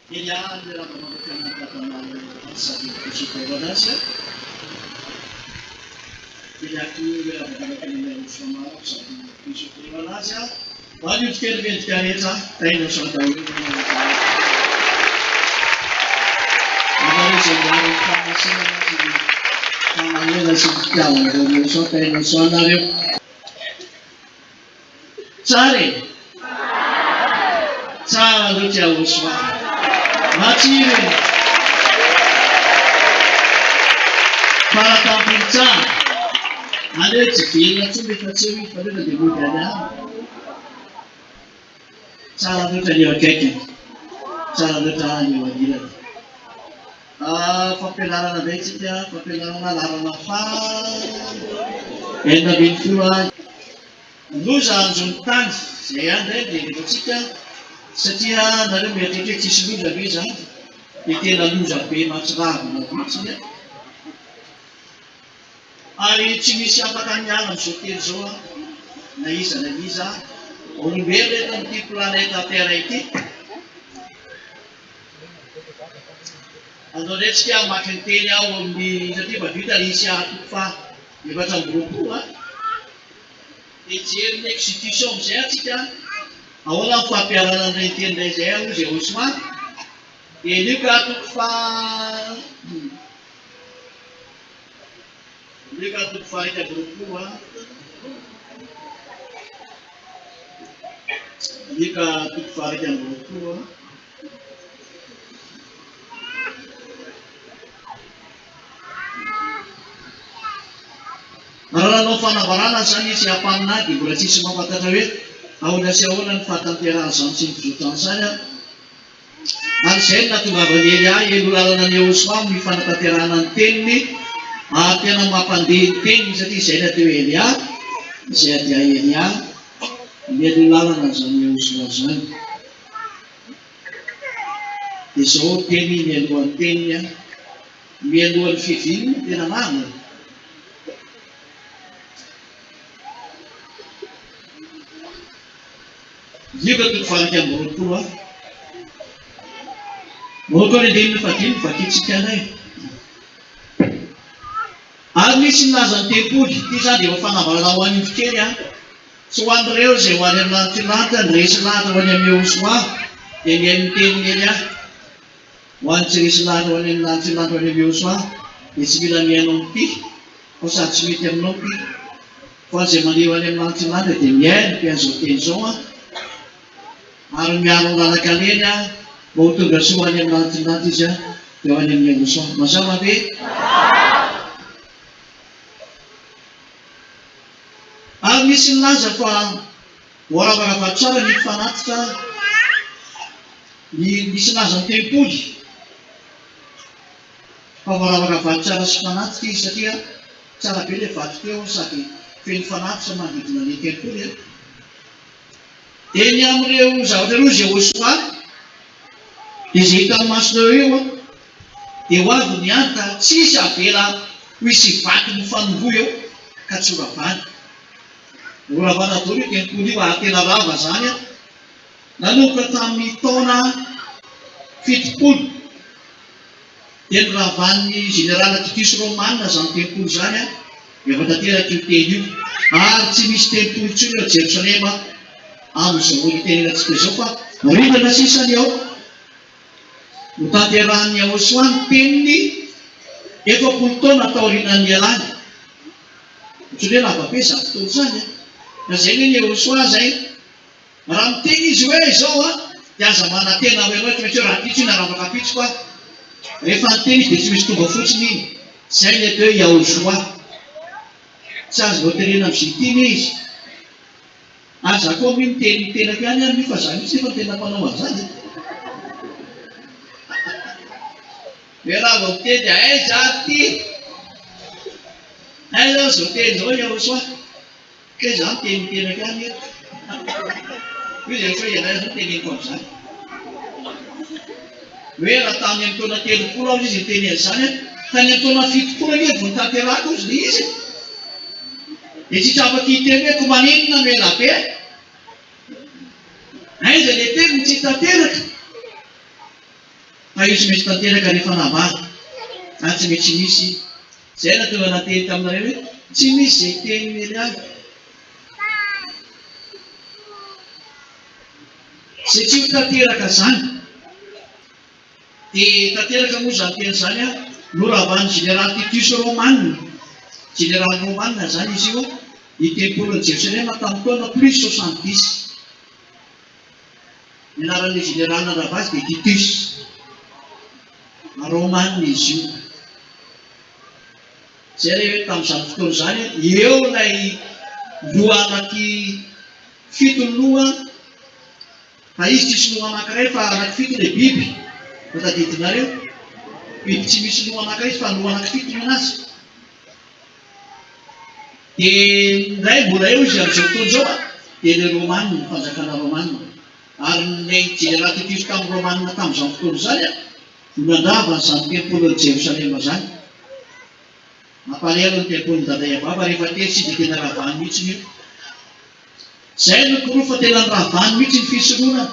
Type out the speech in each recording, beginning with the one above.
Elia miarahaba manokana an'i Dada Malo sady Bishop azy. Elia koa miarahaba manokana an'i Arosoa Maro sady Bishop azy. Ho an'ny ondrikely mendrika rehetra, tahinao soa daholo ny anareo. Anareo izay miaro ny fahamasinana sy ny fahamariana sy ny fitiavana anareo soa, tahinao soa anareo. Tsara e! Tsara loatra Yahoshuah. Matsiro e! Faratampony tsara. Aleo tsy velona intsony rehefa tsy eo izy fa aleo dia mody any aminy. Tsara loatra ny eo akaikiny. Tsara loatra ny eo anilany. Fampianarana indray tsika, fampianarana laharana faha 16. Loza hanjo ny tany, izay ihany indray dia heveriko satria nareo mieritreritra hoe tsisy loza ve izany? Dia tena loza be mahatsiravina mihitsy an! Ary tsy misy afaka miala amin'izao teny izao an, na iza na iza olombelona eto amin'ity planète Terre ity. Andao indray tsika hamaky ny teny ao amin'ny, satria efa vita ny Isa toko faha 24 an! Hijery ny execution amin'izay atsika, ahoana ny fampiharana an'ireny teny ireny izay hoy Jehosoa. Dia Lioka toko faha Lioka toko faha 21 an. Lioka toko faha 21 an. Raha nanao fanambarana izany izy hampaminany dia mbola tsisy mahafantatra hoe ahoana sy ahoana ny fahatanterahan'izany sy ny fizotran'izany an. Ary izay no nahatongavan'i Elia heno lalana an'i Yehosua amin'ny fanatanterahana ny teniny ary tena mampandeha ny teniny satria izay ny atao hoe Elia, izay dia Elia mialoha lalana an'izany Yehosua izany. Dia izao teny mialohan'ny teniny an. Mialohan'ny fiaviany no tena marina e. Lioka toko faha 21 a. Maoka ny andininy fahadimy vakintsika indray. Ary nisy nilaza ny tempoly, ity izany dia efa fanambarana ho an'ny ondrikely an. Tsy ho an'ireo izay ho any amin'ny lanitry lanitra ny resy lahatra ho any amin'i Yehoshuah dia mihaino ny tenin'i Elia. Ho an'ny tsy resy lahatra ho any amin'ny lanitry lanitra ho any amin'i Yehoshuah dia tsy mila mihaino an'ity fa sady tsy mety aminao ity. Fa izay mandeha ho any amin'ny lanitry lanitra dia mihaino ny an'izao teny izao an, ary miaro ny lalan-kaleny an, mba ho tonga soa any amin'ny lanitry lanitra izy an, dia ho any amin'i Yehoshuah. Mazava ve? Ary nisy nilaza fa voaravarava tsara ny fanatitra ny nisy nilaza ny tempoly fa voaravarava tsara sy fanatitra izy satria tsara be ilay vato teo sady feno fanatitra manodidina ny tempoly a. Dia ny amin'ireo zavatra ireo izay Josoa dia izay hitan'ny masonareo eo an, dia ho avy ny andro ka tsy hisy havela ho hisy vato mifanongoa eo ka tsy horavana. Horavana daholo io tempoly io ary tena rava izany an. Nanomboka tamin'ny taona 70 dia noravan'ny Général Titus Romana izany tempoly izany an. Efa tanteraka io teny io, ary tsy misy tempoly intsony ao Jerosalema amin'izao itenenantsika izao fa rindrana sisa ny ao. Notanterahin'i Yahoshuah ny teniny 40 taona taorianan'ny nialany. Ohatran'ny hoe lava be izany fotoana izany an! Ka izay anie ny Yahoshuah izay. Raha miteny izy hoe izao an, dia aza manantena hoe ianao tsy maintsy hoe rahampitso io na rahampitso fa rehefa niteny izy dia tsy maintsy tonga fotsiny iny. Izay ny atao hoe Yahoshua. Tsy azonao terena amin'izay tiany izy. Ary za koa amin'io miteny ny tenako ihany amin'io fa za mihitsy nefa no tena mpanao an'izany e. Hoe raha vao miteny dia aiza ary ity? Aiza ary izao teny izao Yahoshua? Kay za miteny ny tenako ihany eto. Hoy izy hoe ianay zao teneniko an'izany. Hoe raha tany amin'ny taona 30 aho izy niteny an'izany an, tany amin'ny taona 70 anie vao notanterahako izy ilay izy e. Dia tsisy afaka hiteny hoe ko maninona no ela be. Aiza ilay teny no tsy tanteraka? Fa io tsy maintsy tanteraka rehefa nambara, ary tsy maintsy misy. Izay no tonga nateny taminareo hoe, tsy misy izay teny mely ahy. Izay tsy ho tanteraka izany. Dia tanteraka moa izany teny izany an, noravan'ny Jeneraly Titus Romana, Jeneraly Romana izany izy io an, ny tempolin'i Jerosalema tamin'ny taona plus soixante-dix. Ny anaran'ilay jeneraly nandrava azy dia Titus. Romana izy io. Izay ilay hoe tamin'izany fotoana izany, eo ilay loha anaky fito ny loha, fa izy tsisy loha anankiray fa anaky fito ilay biby. Mba tadidinareo? Biby tsy misy loha anankiray izy fa loha anaky fito ny anazy. Dia indray mbola eo izy amin'izao fotoana izao an, dia ilay Romana, ny fanjakana Romana. Ary ilay jeneraly Titus tamin'ny Romana tamin'izany fotoana izany an, no nandrava an'izany tempolin'i Jerosalema izany. Mampalahelo ny tempolin'i Dada Iavava rehefa tetsy dia tena ravany mihitsy io. Izay no porofo fa tena noravany mihitsy ny fisoronana.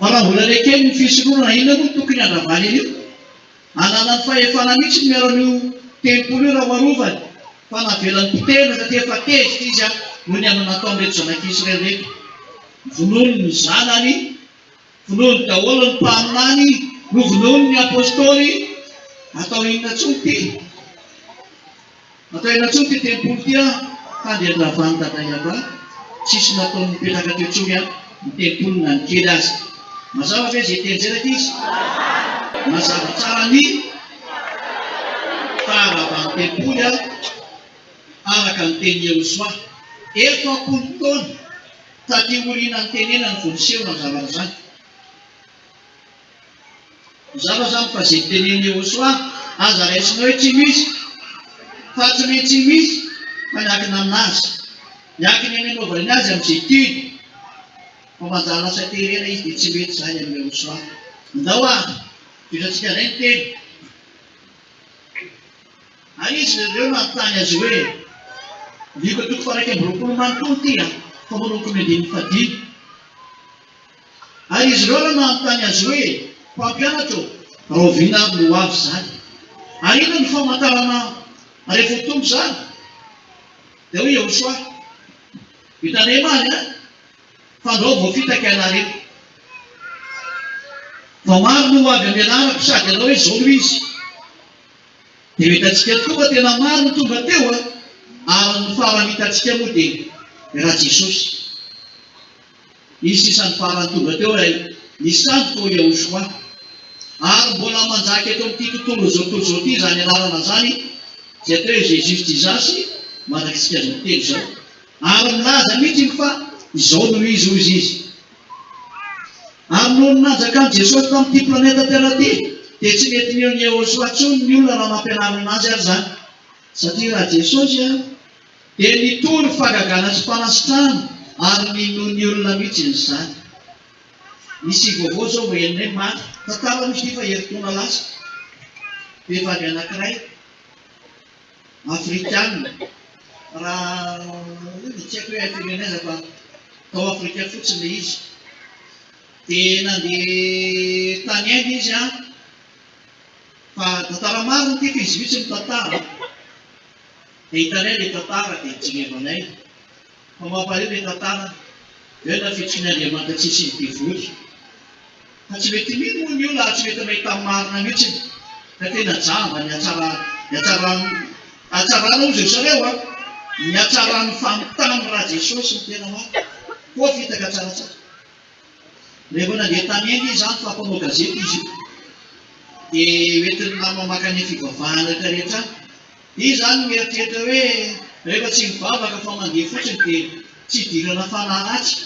Fa raha mbola nekeny ny fisoronana, inona moa no tokony handravany an'io? Ananany fahefana mihitsy ny miaro an'io tempoly io raha ho arovany, fa navelany potehina satria efa tezitra izy noho ny amin'ny nataon'ireto zanak'Israely ireto. Vonoiny ny zanany, vonoiny daholo ny mpaminany, novonoiny ny apostoly, atao inona intsony ity? Atao inona intsony ity tempoly ity an? Fa andeha andravan'i Dada Yaba, tsisy nataony nipetraka teo intsony an, ny tempoly na ny kely aza. Mazava ve izay teny izay rankizy? Mazava tsara ny faharavan'ny tempoly an, araka ny tenin'i Yehosua. 40 taona taty aoriana nitenenany vao niseho izany zavatra izany. Mazava izany fa izay tenenin'i Yehosua aza raisina hoe tsy misy fa tsy maintsy misy fa miankina aminazy. Miankina eny anaovany azy amin'izay tiany. Fa manjary lasa terena izy dia tsy mety izany amin'i Yehosua. Ndao ary, tohizantsika indray ny teny. Ary izy ireo nanontany azy hoe, Lioka toko faha-21 manontolo ity an, fa manomboka amin'ny andininy fahadimy. Ary izy ireo nanontany azy hoe, Mpampianatra ô, rahoviana ary no ho avy izany? Ary inona no famantarana rehefa ho tonga izany? Dia hoy Yehosua, Hitanay ary an, fandrao voafitaka ianareo. Fa maro no ho avy amin'ny anarako sady hanao hoe, Izao no izy. Dia ho hitantsika tokoa fa tena maro no tonga teo an, ary ny farany hitantsika moa dia Rajesosy. Izy sisa ny farany tonga teo ilay nisandoka ho Yahoshuah. Ary mbola manjaka eto amin'ity tontolon'izao tontolo izao ity izany anarana izany, izay atao hoe Jesus Jesus, mandrakitsika izao miteny izao. Ary milaza mihitsy iny fa izao no izy hoy izy. Ary noho ny nanjakan'i Jesosy tamin'ity planeta Terre ity, dia tsy mety mino an'i Yahoshuah intsony ny olona raha nampianarina azy ary izany. Satria raha Jesosy an, Dia nitory fahagagana sy fanasitrahana ary ninoan'ny olona mihitsy izany. Nisy vaovao izao vao henonay omaly, tantara moa izy ity fa herintaona lasa, vehivavy anankiray afrikana, raha tsy haiko hoe firenena aiza fa tao Afrika fotsiny ilay izy, dia nandeha tany Inde izy an, fa tantara marina ity fa izy mihitsy no mitantara. Dia hitanay ilay tantara dia jerevanay. Fa mampalahelo ilay tantara, eo ny nafitsoky ny Andriamanitra tsy sy ny devoly. Fa tsy mety mino moa ny olona ary tsy mety mahita ny marina mihitsy. Ka tena jamba ny hatsara ny hatsaran'ny hatsarana hozy ry zareo a! Ny hatsaran'ny famitany Rajesosy no tena marina. Koa fitaka tsaratsara. Rehefa nandeha tany Inde izy izany fa mpanao gazety izy io dia hoentin'ny namany mankany amin'ny fivavahana rehetra rehetra any. Izy izany mieritreritra hoe rehefa tsy mivavaka fa mandeha fotsiny dia tsy idirana fanahy ratsy.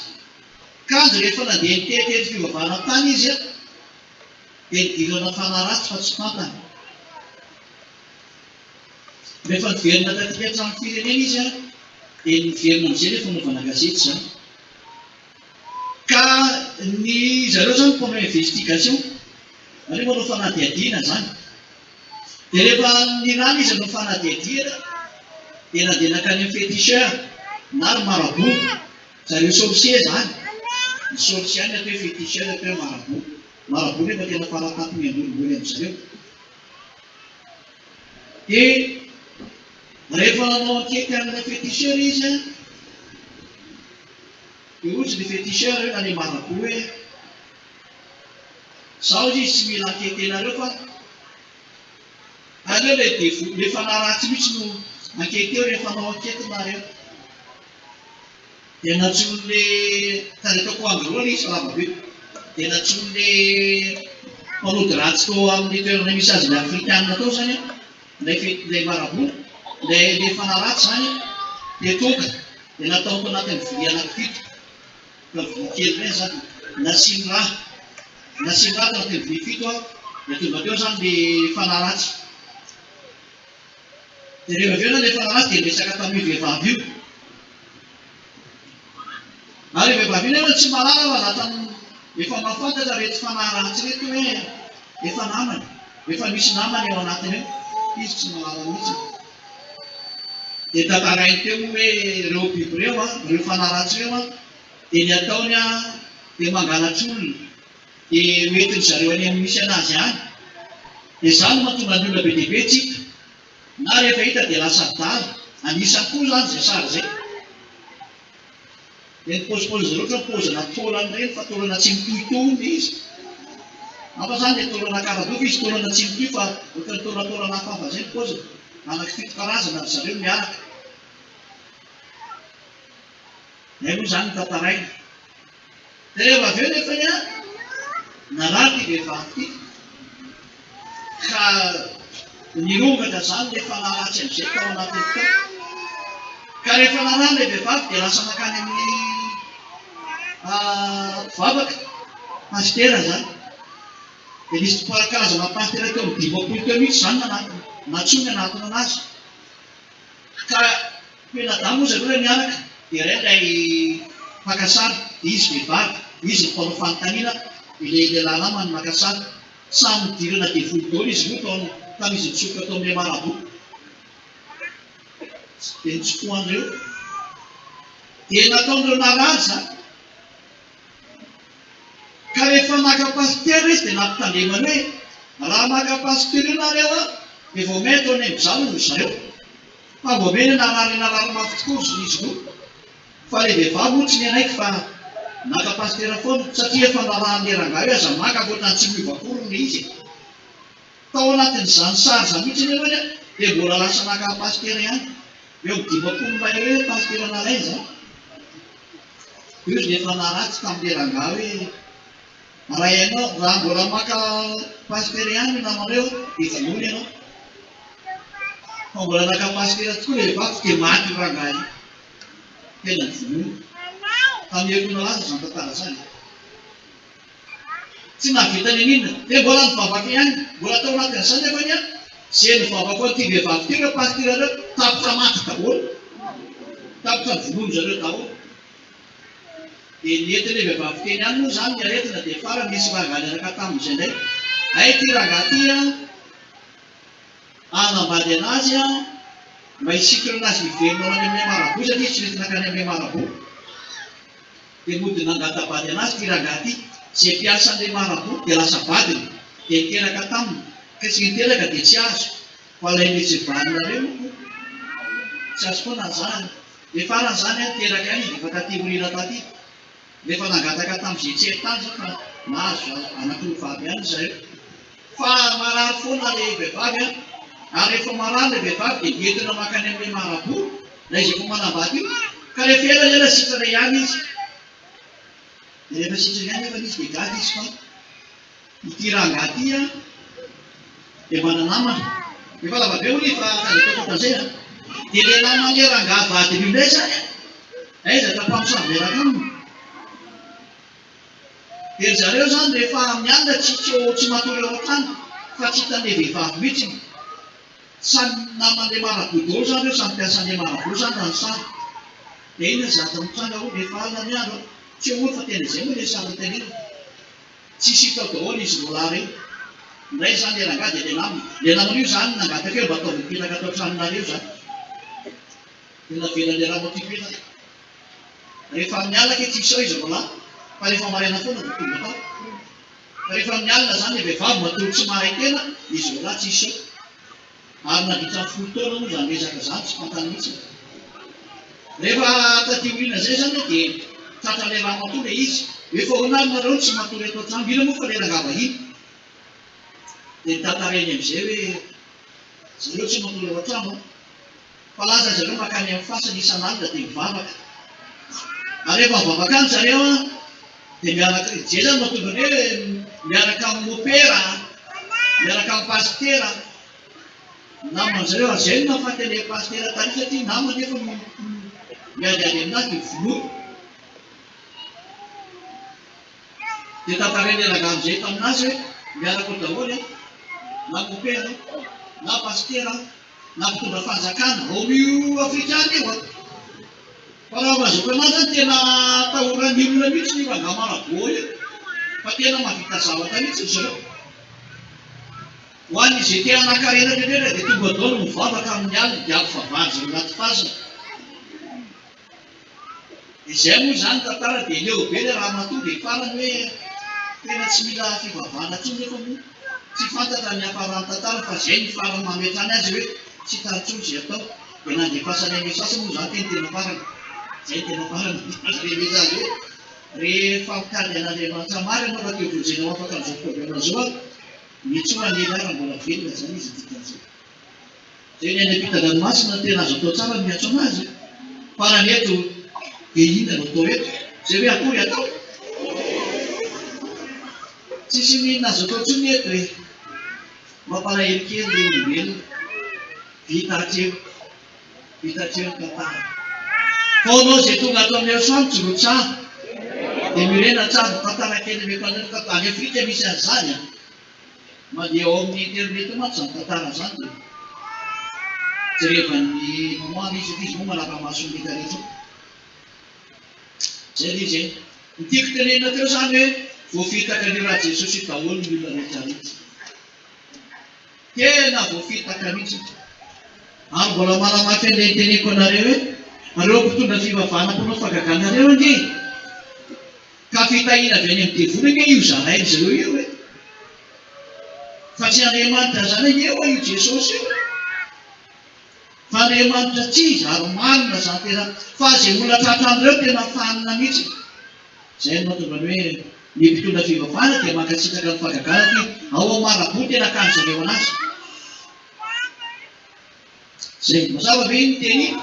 Kanjo rehefa nandeha niteritety fivavahana tany izy dia nidirana fanahy ratsy fa tsy fantany. Rehefa niverina taty an-trano firenena izy dia niverina amin'izay ilay fanaovana gazety izany. Ka ny zareo zany mpanao investigation, zareo manao fanadihadiana zany. Dia rehefa nirana izy hanao fanadihadiana dia nandeha nankany amin'ny féticheur na ry marabout, zareo sorcier zany, ny sorcier any atao hoe féticheur atao hoe marabout. Marabout nefa tena faratampony ambonimbony amin-dry zareo. Dia rehefa nanao ankety an'ilay féticheur izy an, dia hoy izy le féticheur hoe na le marabout hoe, zaho izy tsy mila anketenareo fa aleo le devoly, le fanahy ratsy mihitsy no anketeo rehefa hanao ankety nareo. Dia nantsoin'le, ka le ataoko en gros le izy fa lava be, dia nantsoin'le mpanody ratsy tao amin'ny toerana misy azy ilay afrikana tao izany an, ilay fe- ilay marabout, ilay ilay fanahy ratsy izany an, dia tonga, dia natao tao anatin'ny vilia anankifito, ka vilia kely ireny izany, nasiany rà, nasiany rà tao anatin'ny vilia fito an, dia tonga teo izany le fanahy ratsy. Dia rehefa avy eo nalefa azy dia niresaka tamin'io vehivavy io. Ary io vehivavy io nefa tsy mahalala fa lasa efa mahafantatra ireto fanahy ratsy ireto hoe efa namany, efa misy namany ao anatiny ao. Izy tsy mahalala mihitsy. Dia tantarainy teo moa hoe ireo biby ireo an, ireo fanahy ratsy ireo an, dia ny ataony an, dia mangalatr'olona. Dia hoentin-dry zareo any amin'ny misy an'azy any. Dia izany no mahatonga ny olona be dia be tsy hita. Na rehefa hita dia lasa adala. Anisany koa izany izay sary izay. Dia ny paozipaozin'izy ireo ohatran'ny paozina taolana ireny fa taolana tsy mitohitohy hono ilay izy. Angamba izany ilay taolana karadoha fa izy taolana tsy mitohy fa ohatran'ny taolataolana hafahafa izay ny paoziny. Anankifito karazana ry zareo miaraka. Izay moa izany no tantaraina. Dia rehefa avy eo nefany an, narary ity vehivavy ity, ka nirongatra izany ilay fanahy ratsy amin'izay tao anatiny tao. Ka rehefa narary ilay vehivavy dia lasa nankany amin'ny mpivavaka, pasitera izany. Dia nisy karazana pasitera teo amin'ny 50 teo mihitsy izany nanatona, nantsoiny hanatona anazy. Ka mpianadahy moa zareo ilay miaraka dia iray ilay mpaka sary dia izy vehivavy, izy no mpanao fanontaniana dia ilay lehilahy namany maka sary. Samy nidirana devoly daholo izy roa tao tamin'izy nitsofoka tao amin'ilay marabout. Dia nitsofohan'ireo. Dia nataon'ireo narary izany. Ka rehefa naka pasitera izy dia nampitandremany hoe raha maka pasitera io nareo an dia vao may ataony amin'izany hono ry zareo. Fa vao may narary narary mafy tokoa ry izy roa. Fa ilay vehivavy moa tsy nianaiky fa naka pasitera foana satria efa narahan'ilay rangahy hoe aza maka fa ohatran'ny tsy miova akory hono ilay izy e. Tao anatin'izany sary izany mihitsy anefa dia mbola lasa naka pasitera ihany. Eo amin'ny 50 mahery eo pasitera nalainy izany. Io izy efa naratsy tamin'ilay rangahy hoe raha ianao, raha mbola maka pasitera ihany io namanao io dia vonoiny ianao. Fa mbola naka pasitera tokoa ilay vehivavy dia maty io rangahy io. Tena novonoiny. Tamin'ny herintaona lasa izany tantara izany. Tsy nahavita n'inon'inona. Dia mbola nivavaka ihany. Mbola tao anatin'izany nefa anie izay nivavaka ho an'ity vehivavy ity ireo pasitera ireo, tapitra maty daholo. Tapitra novonoin-dry zareo daholo. Dia nentin'ilay vehivavy teny ihany moa izany ny aretina dia farany nisy rangahy niaraka taminy izay indray. Hay ity rangahy ity an, hanambady anazy an, mba hisintona anazy hiverina ho any amin'ilay marabout satria izy tsy nety nankany amin'ilay marabout. Dia mody nangata-bady anazy ity rangahy ity, izay mpiasan'ilay marabout dia lasa vadiny, dia niteraka taminy, ka tsy niteraka dia tsy azo, fa ilay nojebaninareo moa tsy azo foana ny zanany. Dia farany izany an, niteraka ihany izy efa taty aoriana taty, rehefa nangataka tamin'izay tsy hay tany izany fa nahazo anankiroa vavy ihany ry zareo. Fa marary foana ilay vehivavy an! Ary rehefa marary ilay vehivavy dia entina mankany amin'ilay marabout, ilay izay efa manambady io. Ka rehefa ela ela sitrana ihany izy. Dia rehefa sitrana ihany nefa izy dia gaga izy fa ity rangahy ity an, dia mana-namana. Efa lava be hono izy fa aza atao ohatran'izay an. Dia ilay naman'ilay rangahy vadiny io indray izany an, aiza ka mpamosavy miaraka aminy. Dia ry zareo izany rehefa mialina tsy tsy eo tsy matory ao an-trano fa tsy hitan'ilay vehivavy mihitsy. Samy naman'ilay marabout daholo izany ireo, samy mpiasan'ilay marabout izany raha ny sary. Dia inona ny zavatra mitranga hono rehefa alina ny andro an? Tsy eo hono fa tena izay moa ilay sary notenenina. Tsisy hita ao daholo izy roalahy ireo. Indray izany ilay rangahy dia ilay namany. Ilay namany io izany nangataka hoe mba ataovy mipetraka ato an-tranonareo izany. Dia navelan'ilay ramatoa hipetraka. Rehefa miala kay tsisy ao izy roalahy fa rehefa maraina foana vao tonga tao. Fa rehefa amin'ny alina izany ilay vehivavy matory tsy mahay tena, izy roalahy tsy hisy eo. Ary nandritra ny 10 taona moa izany resaka izany tsy fantany mihitsy. Rehefa taty aoriana izay izany dia tratran'ilay ramatoa ilay izy. Efa ahoana ary nareo no tsy matory eto an-trano? Inona moa fa ilay rangahy vahiny? Dia notantarainy amin'izay hoe zareo tsy matory ao an-trano an! Fa lasa zareo mankany amin'ny fasana isan'alina dia mivavaka. Ary rehefa mivavaka any zareo an, dia miaraka, izay izany mahatonga ny hoe miaraka amin'ny mopera, miaraka amin'ny pasitera, naman-dry zareo. Ary izay no nahafaty an'ilay pasitera tary satria namany nefa miadiady aminahy dia vonoiko. Dia tantarain'ilay rangahy amin'izay taminazy hoe miaraka ao daholo an, na mopera, na pasitera, na mpitondra fanjakana ao amin'io afrikana io an! Fa raha fahazoako anazy zany tena atahoran'ny olona mihitsy io rangahy marabout io fa tena mahavita zavatra mihitsy ry zareo. Ho an'izay te hanankarena indrindra dia tonga daholo mivavaka amin'ny alina dia ampivavahany zareo anaty fasana. Izay moa izany tantara dia leo be ilay ramatoa dia farany hoe tena tsy mila fivavahana intsony nefa moa tsy fantatra ny hiafaran'ny tantara fa izay no farany mametrany azy hoe tsy hitany intsony izay atao dia nandefasany message moa izany ity no tena farany izay no tena farany nandefasany message hoe rehefa mitady an'Andriamanitra marina ianao ka te ho vonjena ho afaka amin'izao problème izao aho mitsoa an'i Elia raha mbola velona izany izy ny dikan'izay. Dia ny any ampitan-dranomasina no tena azo atao tsara ny miantso anazy e! Fa raha ny eto dia inona no atao eto? Izay hoe akory atao? Tsisy n'inona azo atao intsony eto e! Mampalahelo kely ilay olombelona. Vita hatreo. Vita hatreo ny tantara. Fa ho anao izay tonga ato amin'ny Aosan tsy rotsaha dia miorena tsara. Tantara kely omeko anareo fa any Afrika misy an'izany an! Mandeha ao amin'ny internet mantsy izany tantara izany dia jerevan'ny maman ilay izy satria izy moa manara-maso ny rehetra rehetra ao. Izay ilay izy e. Ny tiako tenenina teo izany hoe voafitaka an'io Rajesosy io daholo ny olona rehetra rehetra. Tena voafitaka mihitsy. Ary mbola manamafy an'ilay niteneniko anareo hoe, nareo mpitondra fivavahana mpanao fahagagana ireo ange e. Ka fitahiana avy any amin'ny devoly ange io zarain-dry zareo io e! Fa tsy Andriamanitra zany ange ho'a io Jesosy io e! Fa Andriamanitra tsy iza ary marina zany tena fa zay olona tratran'ireo tena fanina mihitsy. Zay no mahatonga ny hoe ny mpitondra fivavahana dia mankasitraka ny fahagagana ty ao amin'ny marabout tena akany zareo anazy. Zay. Mazava ve iny teny iny?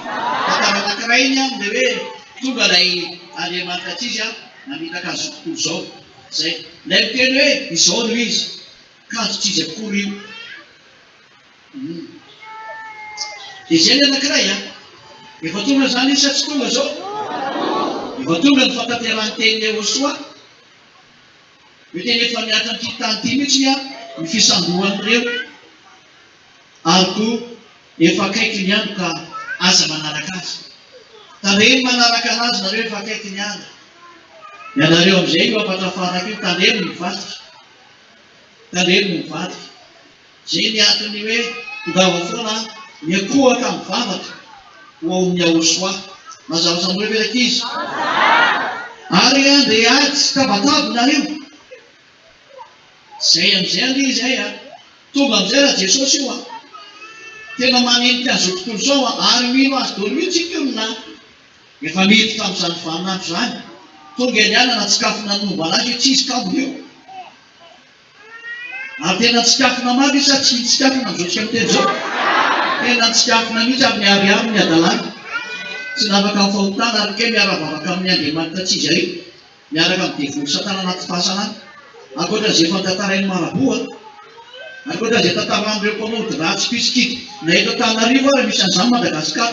Tantara anankiray iny an, ilay hoe tonga ilay Andriamanitra tsy izy an, namitaka an'izao tontolo izao. Zay. Ilay miteny hoe izao no izy, kanjo tsy izy akory io. Hum. Dia izay ny anankiray an. Efa tonga izany izy sa tsy tonga izao? Efa tonga ny fahatanterahan'ny tenin'i Yehosua. Io teny efa mihatra amin'ity tany ity mihitsy an, ny fisandohan'ireo. Ary koa efa akaiky ny andro ka aza manaraka azy. Tandremo manaraka anazy nareo efa akaiky ny andro. Ianareo amin'izay io hafatra farako io tandremo mivadika. Tandremo mivadika. Izay ny antony hoe tongava foana miankohoka mivavaka ho ao amin'ny Yahoshuah. Mazava aminareo ve rankizy? Ary andeha ady sy tabataba nareo. Zay amizay ange izay a! Tonga amizay raha Jesosy io a! Tena manenika an'izao tontolo izao a! Ary mino azy daholo mihitsy ity olona a! Efa miditra amin'izany vaninandro izany. Tonga Eliana natsikafona ny momba anazy hoe tsy izy kambony io. Ary tena tsikafona marina io sa tsy tsikafona amin'izao tsika miteny izao? Tena tsikafona mihitsy ary miharihary ny hadalany. Tsy nafaka amin'ny fahotana ary kay miara-vavaka amin'ny Andriamanitra tsy iza io. Miaraka amin'ny devoly satana anaty fasana any. Ankoatra izay efa notantarain'i Marabout a. Ankoatra izay tantaran'ireo mpanao ody ratsy mpisikidy na eto Antananarivo ary misy an'izany Madagascar.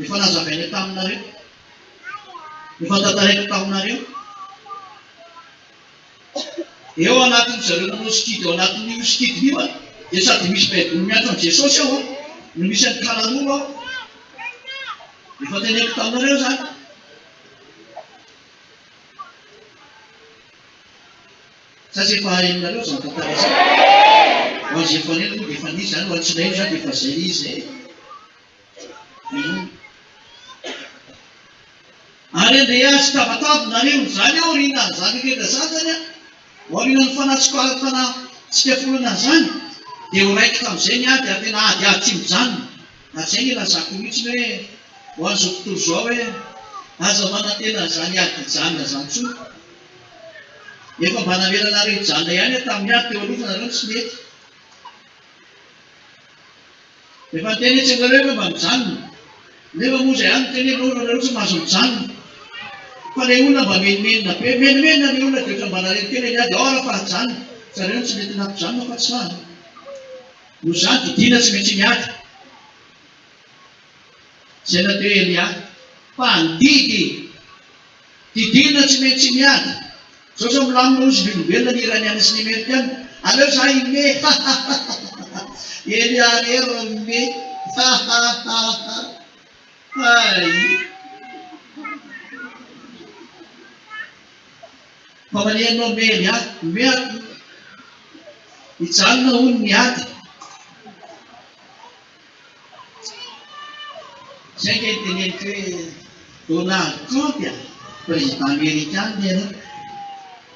Efa nazavainay taminareo. Efa tantaraiko taminareo. Eo anatin'ny zareo manao sikidy ao anatin'io sikidiny io a, dia sady misy baiboly miantso an'i Jesosy ao a, no misy an'i Kalanoro ao. Efa teneniko taminareo izany. Sa tsy efa henonareo izany tantara izany? Ho an'izay efa neno moa dia efa nisy izany, ho an'ny tsy naheno izany dia efa izay izy izay. Ary andeha azy tabataba nareo, izany aorianan'izany rehetra izany izany an. Aorianan'ny fanatsikafolana an'izany dia ho raikitra amin'izay ny ady ary tena ady ady tsy mijanona. Ary izay no ilazako mihitsy hoe ho an'izao tontolo izao hoe aza manantena an'izany ady hijanona izany intsony. Efa mba namela anareo hijanona ihany aho tamin'ny ady teo aloha fa nareo no tsy nety. Efa niteny etsy aminareo hoe mba mijanona. Nefa moa izay ihany niteny hoe nareo nareo tsy mahazo mijanona. Fa ilay olona mba menomenona be. Menomenona ilay olona dia ohatran'ny mba nareny kely ilay ady. Ao ary fa ajanona. Zareo no tsy nety nampijanona fa tsy sahy. Noho izany didiana tsy maintsy miady. Izay natao hoe Elia. Mpandidy. Didiana tsy maintsy miady. Zao zao milamina ozy ny olombelona ny iraniana sy ny amerikana. Aleo za hime hahahahaha. Elia rery ro mime hahahaha. Hay. Fa manenina me Elia. Mime ato. Hijanona hono ny ady. Zay nge ny teneniko hoe Donald Trump a, président amerikana ianao,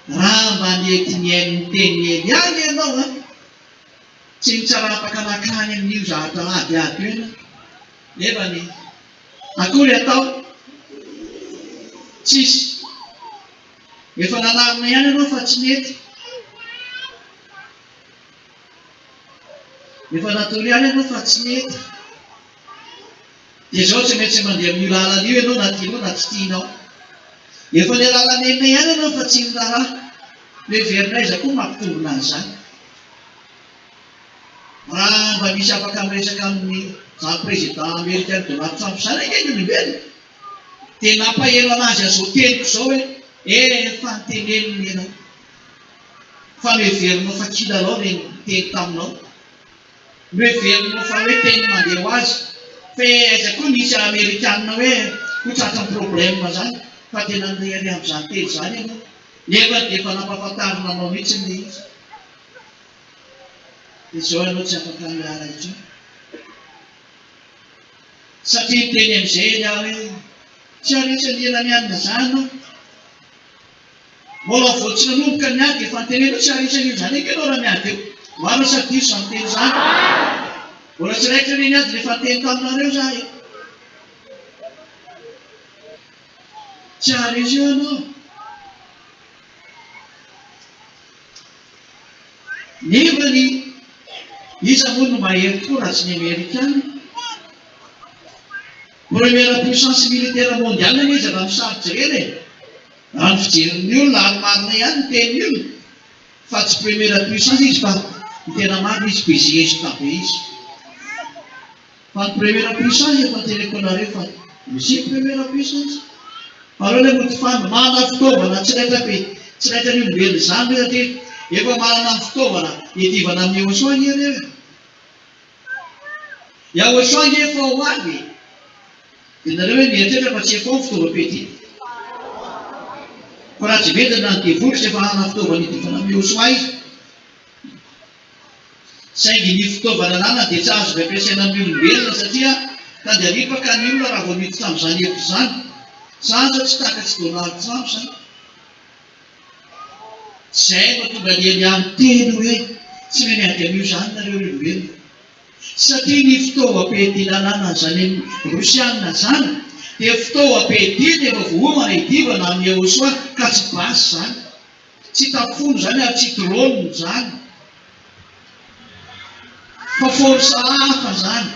raha mba nety nihaino ny tenin'i Elia anie ianao an, tsy nitsarapaka nankany amin'io zavatra adiady io ianao, nefa ny akory atao, tsisy, efa nanarina ihany ianao fa tsy nety. Efa natory ihany ianao fa tsy nety. Dia izao tsy maintsy mandeha amin'io lalana io ianao na tianao na tsy tianao. Efa nialala nenina ihany ianao fa tsy niraharaha. Noheverina aiza koa mampitombina an'izany. Raha mba misy afaka miresaka amin'izany président amerikana Donald Trump izany ange ny olombelona dia nampahelo an'azy an'izao teniko izao hoe efa notenenina ianao. Fa noheverinao fa kilalao ilay niteny taminao? Noheverinao fa hoe teny mandeha ho azy? Fa aiza koa nisy amerikana hoe ho tratran'ny problème zany fa tena nirehareha amin'izany teny izany ianao nefa dia efa nampahafantarina anao mihitsy ilay izy. Dia izao ianao tsy afaka miala intsony. Satria niteny amin'izay Elia hoe tsy haharesy an'i Iraniana izany aho. Mbola vao tsy nanomboka ny ady efa niteneno hoe tsy haharesy an'io izany ange ianao raha miady eo. Marina sa diso izany teny izany? Mbola tsy raikitra anie ny ady no efa niteny taminareo za e. Tsy haharesy eo ianao. Nefa ny iza moa no mahery tokoa raha tsy ny Amerikana? Première puissance militaire mondiale anie izy raha ny sary jerena e! Raha ny fijerin'ny olona ary marina ihany ny tenin'ny olona fa tsy première puissance izy fa ny tena marina izy be zesta be izy. Fa ny première puissance efa noteneniko anareo fa misy première puissance. Fa aleo ilay mody fanina, manana fitaovana tsy raitra be, tsy raitran'ny olombelona izany ve satria efa manana ny fitaovana hiadivana amin'i Yehosua anie ireo e. Yahosua ange efa ho avy e. Dia nareo hoe mieritreritra fa tsy efa ao ny fitaovam-piadiana. Fa raha tsy vendrana ny devoly tsy efa hanana fitaovana hiadivana amin'i Yahosua izy. Saingy ny fitaovana ananany dia tsy azony ampiasaina amin'ny olombelona satria tady haripaka ny olona raha vao miditra amin'izany hevitra izany. Izany izao tsy takatr'i Donald Trump izany. Izay no tonga an'i Elia niteny hoe, Tsy mahay miady amin'io izany nareo ry olombelona. Satria ny fitaovam-piadiana ananan'izany Rosiana izany dia fitaovam-piadiana efa voaomana hidivana amin'i Yehosua ka tsy basy izany. Tsy tapono izany ary tsy drone izany. Fa force hafa izany.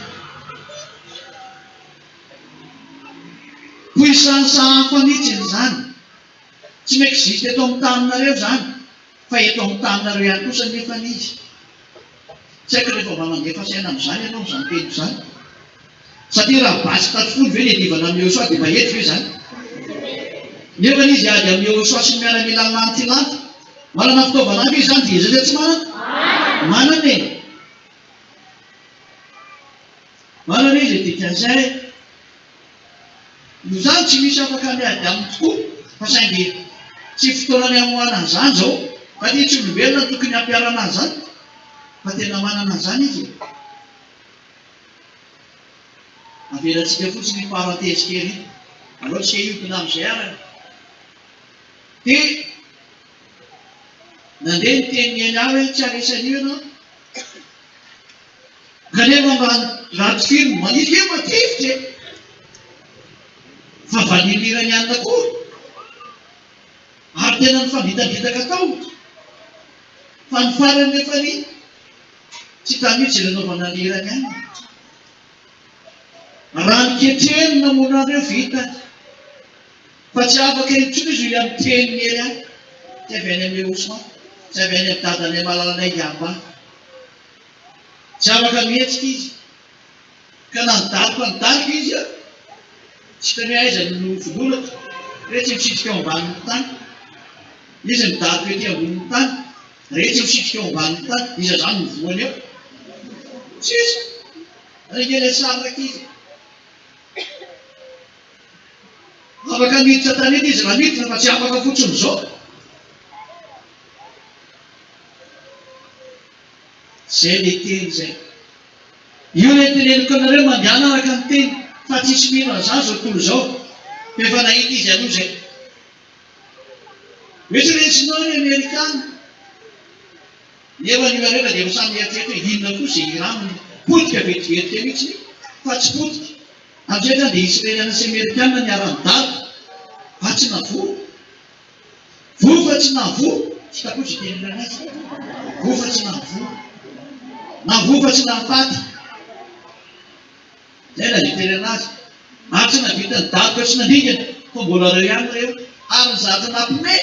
Puissance hafa mihitsy izany. Tsy mi-existe eto amin'ny taninareo izany, fa eto amin'ny taninareo ihany kosa anefa izy. Tsy haiko rehefa mba mandefa saina amin'izany ianao amin'izany teniko izany. Satria raha basy tatifolo ve ny iadivana amin'i Yehosua dia mba hety ve izany? Nefa izy hiady amin'i Yehosua sy ny miaramilany lantilanty. Manana fitaovana avy izy izany dia iza izay tsy manana? Manana e! Manana izy e, dikan'izay Noho izany tsy misy afaka miady aminy tokoa fa saingy tsy fotoanany hamoahana an'izany izao satria tsy olombelona no tokony hampiharana an'izany fa tena manana an'izany izy e. Avelantsika fotsiny io parenthèse kely io. Aleo tsika hiodina amin'izay arany. Dia. Nandeha ny tenin'i Elia hoe tsy haharesy an'io ianao. Kanefa mba raha tifiriny manify eo matifitra e! Fa valian'ny Iraniana koa. Ary tena nifandidandidaka tao. Fa ny farany nefa ny tsy hita mihitsy izay nanaovana ny Iraniana. Raha niketrehiny ny namono an'ireo vitany. Fa tsy afaka intsony izy hoy amin'ny tenin'i Elia, tsy avy any amin'i Yehosua, tsy avy any amin'i dadanay malalanay Yahwah. Tsy afaka mihetsika izy. Ka na nidaroka nidaroka izy an, tsy hitany hoe aiza no vonoloka, hoe tsy misitrika ao ambanin'ny tany. Izy midaroka ety ambonin'ny tany, re tsy misitrika ao ambanin'ny tany, iza izany no voany eo? Tsisy. Ringa ilay sary rankizy. Afaka miditra tanety izy raha miditra fa tsy afaka fotsiny izao. Izay ilay teny izay. Io ilay teneniko anareo mandehana araka ny teny fa tsisy mino an'izany izao tontolo izao. Fa efa nahita izy aloha izay. Misy resinao ny amerikana. Nefa ny olona rehetra dia efa samy mieritreritra hoe inona kosa i Iran no potika vetivety mihitsy fa tsy potika. Amin'izay izany dia Israeliana sy Amerikana niara-nidaroka fa tsy navoa. Voa fa tsy navoa. Tsy hitako koa izay tenenana azy. Voa fa tsy navoa. Navoa fa tsy nahafaty. Izay no azo itenenana azy. Ary tsy nahavita nidaroka sy nandringana fa mbola ireo ihany ireo. Ary ny zavatra nampiomehy,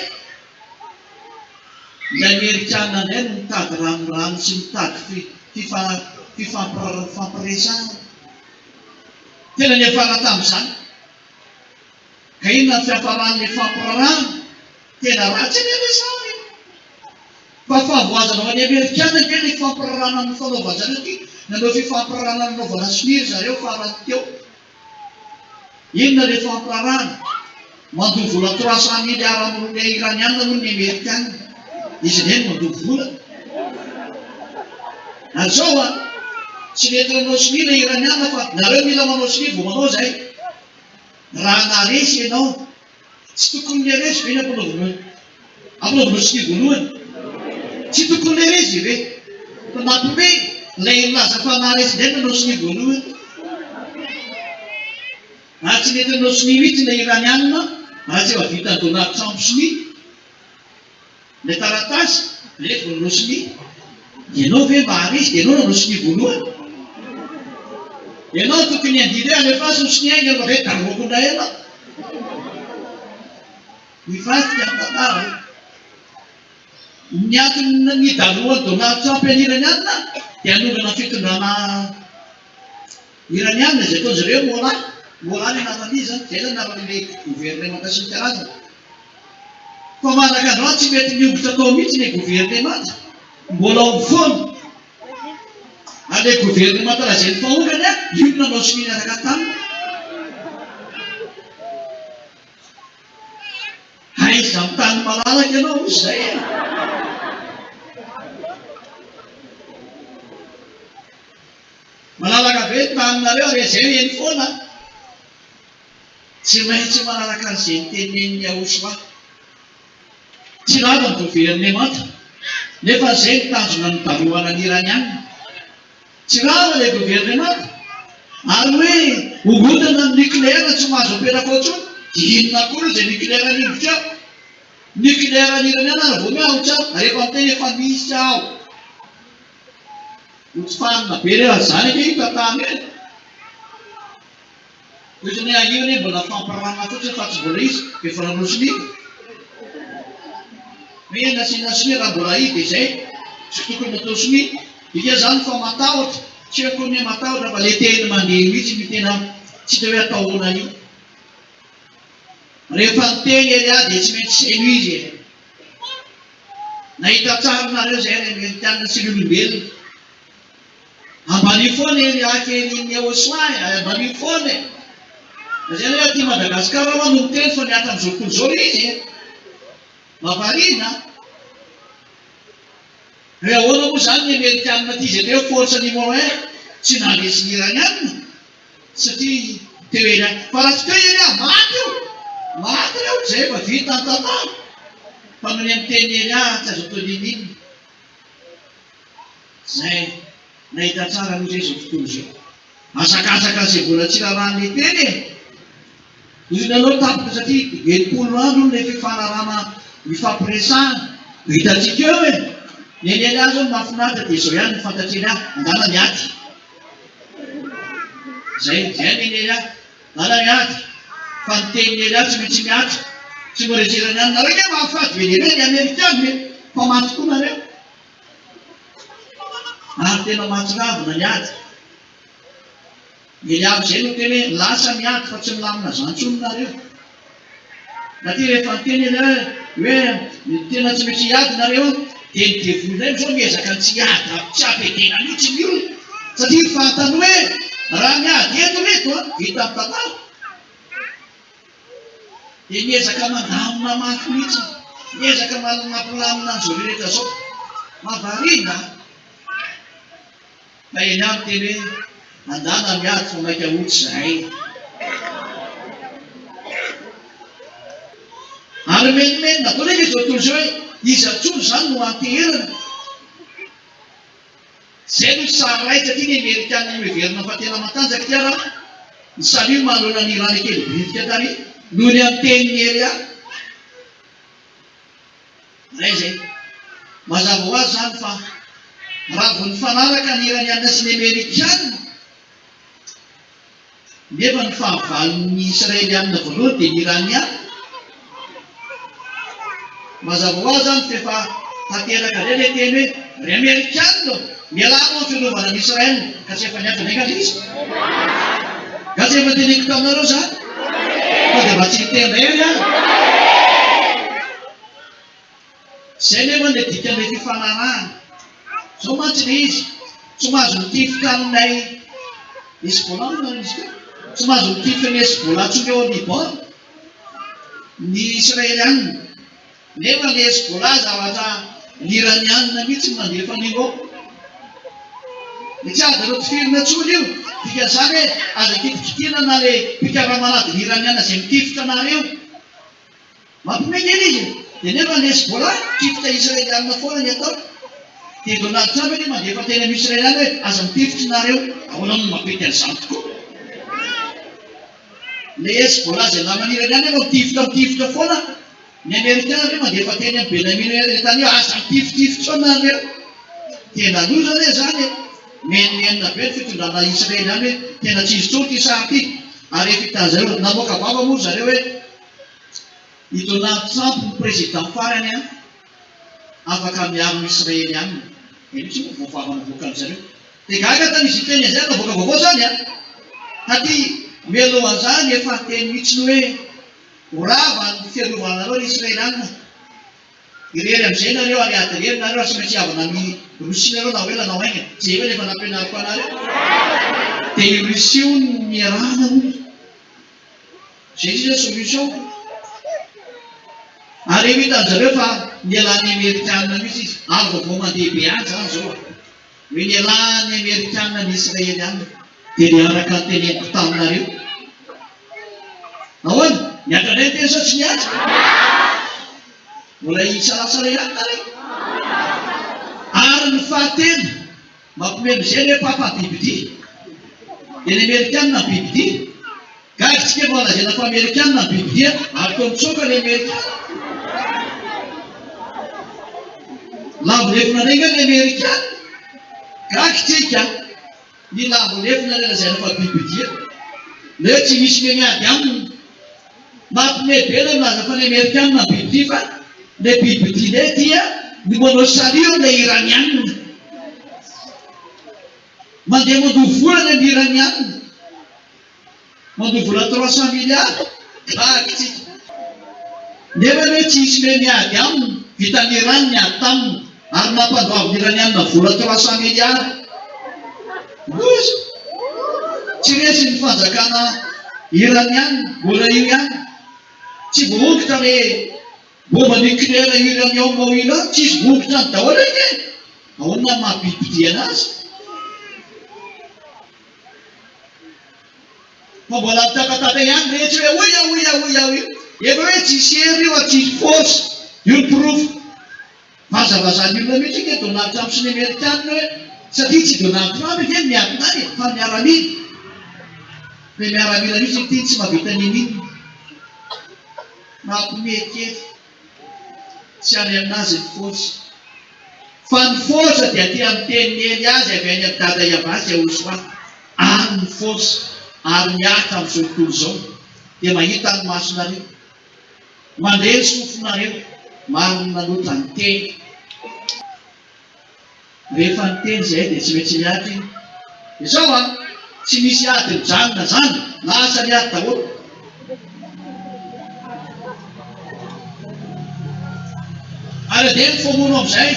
ny Amerikana indray no mitady ranorano sy mitady fifampiresahana. Tena niafara tamin'izany. Ka inona ny fiafaran'ilay fampirarahana? Tena ratsy anie ilay sary e! Fa fahavoazana ho an'ny Amerikana ange ilay fampirarahana nifanaovan-jareo ity. Nanao fifampirarahana nanaovana sonia ry zareo farany teo. Inona ilay fampirarahana? Mandoa vola 300 milliards amin'ireo Iraniana hono ny Amerikana. Izy indray no mandoa vola. Ary izao an, tsy mety nanao sonia ilay Iraniana fa nareo mila manao sonia vao manao izay. Raha naharesy ianao, tsy tokony niharesy ve ny ampanaovina ampanaovina sonia voalohany? Tsy tokony niharesy ve? Fa nampiomehy ilay nilaza fa naharesy indray nanao sonia voalohany. Ary tsy nety nanao sonia mihitsy ilay Iraniana raha tsy efa vitan'i Donald Trump sonia. Ilay taratasy, reto vao nanao sonia. Ianao ve mba haharesy dia ianao nanao sonia voalohany? Ianao tokony handidy hoe alefaso ny sonia haingana fa ve darohako indray ianao? Mivadika ny tantara. Ny antony nidarohan'i Donald Trump an'i Iraniana dia hanongana fitondrana Iraniana izay ataon-dry zareo Mollah, Mollah ny anaran'iza, izay izany anaran'ilay governemanta sy ny karazany. Fa mandraka androany tsy mety miongotra tao mihitsy ilay governemanta, mbola ao foana. Ary ilay governemanta lazainy fa ongany, io no nanao sonia niaraka taminy. Aiza amin'ny tany malalaka ianao hoy izay e? Malalaka be ny taninareo ary izay eny foana. Tsy maintsy manaraka an'izay notenenin'i Yahoshuah. Tsy rava ny governemanta, nefa izay no tanjona nidarohana ny Iraniana. Tsy rava ilay governemanta, ary hoe hongotana ny nucléaire tsy mahazo apetraka ao intsony, dia inona akory izay nucléaire niongotra eo? Nucléaire ny Iraniana ary vao miha ho tsara, ary efa miteny efa misy ao. Ho tsy fanina be re raha izany ange io tantara io e! Ohatrany hoe io anie mbola fampirahana fotsiny fa tsy mbola izy dia efa nanao sonia. Hoe nasiana sonia raha mbola izy dia izay, tsy tokony natao sonia. Dika izany fa matahotra, tsy hoe akory ny hoe matahotra fa ilay teny mandeha mihitsy no tena tsy hita hoe atao ahoana io. Rehefa niteny Elia dia tsy maintsy heno izy e. Nahita tsara nareo izay ry Amerikana sy ry olombelona. Ambanio foana e ry Akelin'i Yahoshuah e, ambanio foana e. Lazaina hoe aty Madagasikara hoa no miteny fa mihatra amin'izao tontolo izao ilay izy e. Mahavariana an. Hoe ahoana moa izany ny Amerikana aty izay atao hoe force numéro un tsy nandresy ny Iraniana satria teo Elia. Fa raha tsy teo i Elia, maty io. Maty ireo, izay efa vita ny tantara. Fa noho ny amin'ny tenin'i Elia tsy azo atao n'inon'inona. Izay nahita tsara aloha izay izao tontolo izao. Hazakazaka izay mbola tsy rarahan'ilay teny e! Ozona anao tampoka satria 60 andro hono ilay fifanarahana ifampiresahana. Hitantsika eo e! Ny an'i Elia izao no mahafinaritra dia izao ihany no fantatr'i Elia, andana miady. Izay, izay ny an'i Elia. Andana miady. Fa ny tenin'i Elia tsy maintsy mihatra. Tsy mbola idirany any. Nareo nge mahafaty be dia be ny Amerikana e! Fa maty koa nareo. Ary tena mahatsiravina ny ady. Ny avy izay no teny hoe lasa ny ady fa tsy milamina izany intsony nareo. Satria rehefa niteny ianao hoe hoe tena tsy maintsy hiady nareo an, dia ny devoly indray amin'izao miezaka ny tsy hiady tsy hampiadiana mihitsy ny olona. Satria fantany hoe raha miady eto ireto an, vita ny tantara. Dia miezaka mandamina mafy mihitsy, miezaka mampilamina an'izao rehetra izao. Mahavariana an! Fa eny aho miteny hoe mandàna miady fa maika hody zahay. Ary menomenona daholo ange izao tontolo izao hoe iza intsony izany no anteherana. Izay no sary raitra ity ny Amerikana noheverina fa tena matanjaka ity ary ny sary io manoloana an'i Iran kely bitika tary noho ny amin'ny tenin'i Elia. Izay izay. Mazava ho azy izany fa raha vao nifanaraka ny Iraniana sy ny Amerikana, nefa ny fahavalon'ny Israeliana voalohany dia ny Iraniana, mazava ho azy izany fa efa tanteraka indray ilay teny hoe, ry Amerikana ô, mialà aloha amin'ny fiarovana an'i Israel, ka tsy efa niantra ve angaha izy? Nga tsy efa teneniko taminareo izany? Fa dia mba tsy hiteny indray ary aho. Izay nefa ilay dikan'ilay fifanarahana. Izao mantsy ilay izy, tsy mahazo mitifitra an'ilay Hezbollah moa izany izy teo? Tsy mahazo mitifitra ny Hezbollah intsony ao Liban ny Israelianina. Nefa ny Hezbollah zavatra ny Iranianina mihitsy no nandefa an'io ao. Dia tsy azonareo tifirina intsony io. Dikan'izany hoe aza kitikitihina na ilay mpikaramanadin'ny Iraniana izay mitifitra anareo. Mampiomehy kely izy e! Dia nefa ny Hezbollah tifitra Israelianina foana ny ataony. Dia Donald Trump anie mandefa teny amin'ny Israelianina hoe aza mitifitra nareo. Ahoana no mampety an'izany tokoa? Ilay Hezbollah izay naman'ny Iranianina nefa mitifitra mitifitra foana. Ny Amerikana ve mandefa teny amin'i Benjamin Netanyahu aza mitifitifitra eo nareo. Tena loza anie izany e! Menomenona be ny fitondrana Israely any hoe tena tsy izy intsony ity sary ity. Ary efa hitan'zareo, namoaka vava moa ry zareo hoe I Donald Trump no président farany an afaka miaro ny Israeliana. Dia mihitsy moa vao vava navoakan-dry zareo. Dia gaga tany izy hiteny an'izay navoaka vaovao zany an! Taty mialohan'izany efa niteny mihitsy ny hoe ho rava ny fiarovanareo ry Israeliana. Irery amin'izay nareo ary ady irery nareo ary tsy maintsy hihavana amin'i Russie nareo na ho ela na ho haingana. Izay ve no efa nampianariko anareo? Dia i Russie hono no niarahana hono. Zay sisa solution. Ary eo hitan-jareo fa nialan'ny Amerikana mihitsy izy. Ary vaovao mandeha be any zany zao a. Hoe nialan'ny Amerikana ny Israeliana. Dia le araka ny teneniko taminareo. Ahoana? Niatra indray ny teny sa tsy niatra? Mbola hisalasala ihany nareo? Ary ny fahatelo. Mampiomehy amizay le papa bibidia. Dia ny amerikanina bibidia. Gaga tsika vao lazaina fa amerikanina bibidia ary toa mitsoaka le amerikana. Lavo lefona ndray nga ny amerikana. Gaga tsika. Ny lavo lefona le lazaina fa bibidia. Le tsy misy me miady aminy. Mampiomehy be le milaza fa ny amerikanina bibidia fa le bibidia ndray dia ny manao salut le iranianina. Mandeha mandoa vola ny Iraniana. Mandoa vola 300 milliards. Gaga tsika. Nefa anie tsy hisy me miady aminy. Vitan'i Iran ny ady taminy. Ary nampandoavin'ny Iraniana vola 300 milliards. Loza. Tsy resy ny fanjakana Iraniana. Mbola io ihany. Tsy voahongotra le Bomba nucléaire uranium ao Iran tsisy vongotra any daholo ange e! Ahoana no maha bibidia anazy? Fa mbola mitatatata ihany rehetra hoe oia oia oia oia. Efa hoe tsisy hery io ary tsisy force. Io ny porofo. Vazavazan'ny olona mihitsy ange Donald Trump sy ny Amerikanina hoe satria tsy Donald Trump ange no miady tany e, fa ny miaramila. Fa ny miaramila mihitsy ity tsy mahavita n'inon'inona. Mampiomehy kely. Tsy any aminazy ny force. Fa ny force dia aty amin'ny tenin'i Eliazy avy any amin'i Dada Yavah sy Yahoshua. Any ny force ary mihatra amin'izao tontolo izao. Dia mahita ny masonareo. Mandre ny sofinareo, marina loatra ny teny. Rehefa niteny izahay dia tsy maintsy miady iny. Izao an! Tsy misy ady mijanona zany, lasa ny ady daholo. Ary andeha mifamono amin'izay.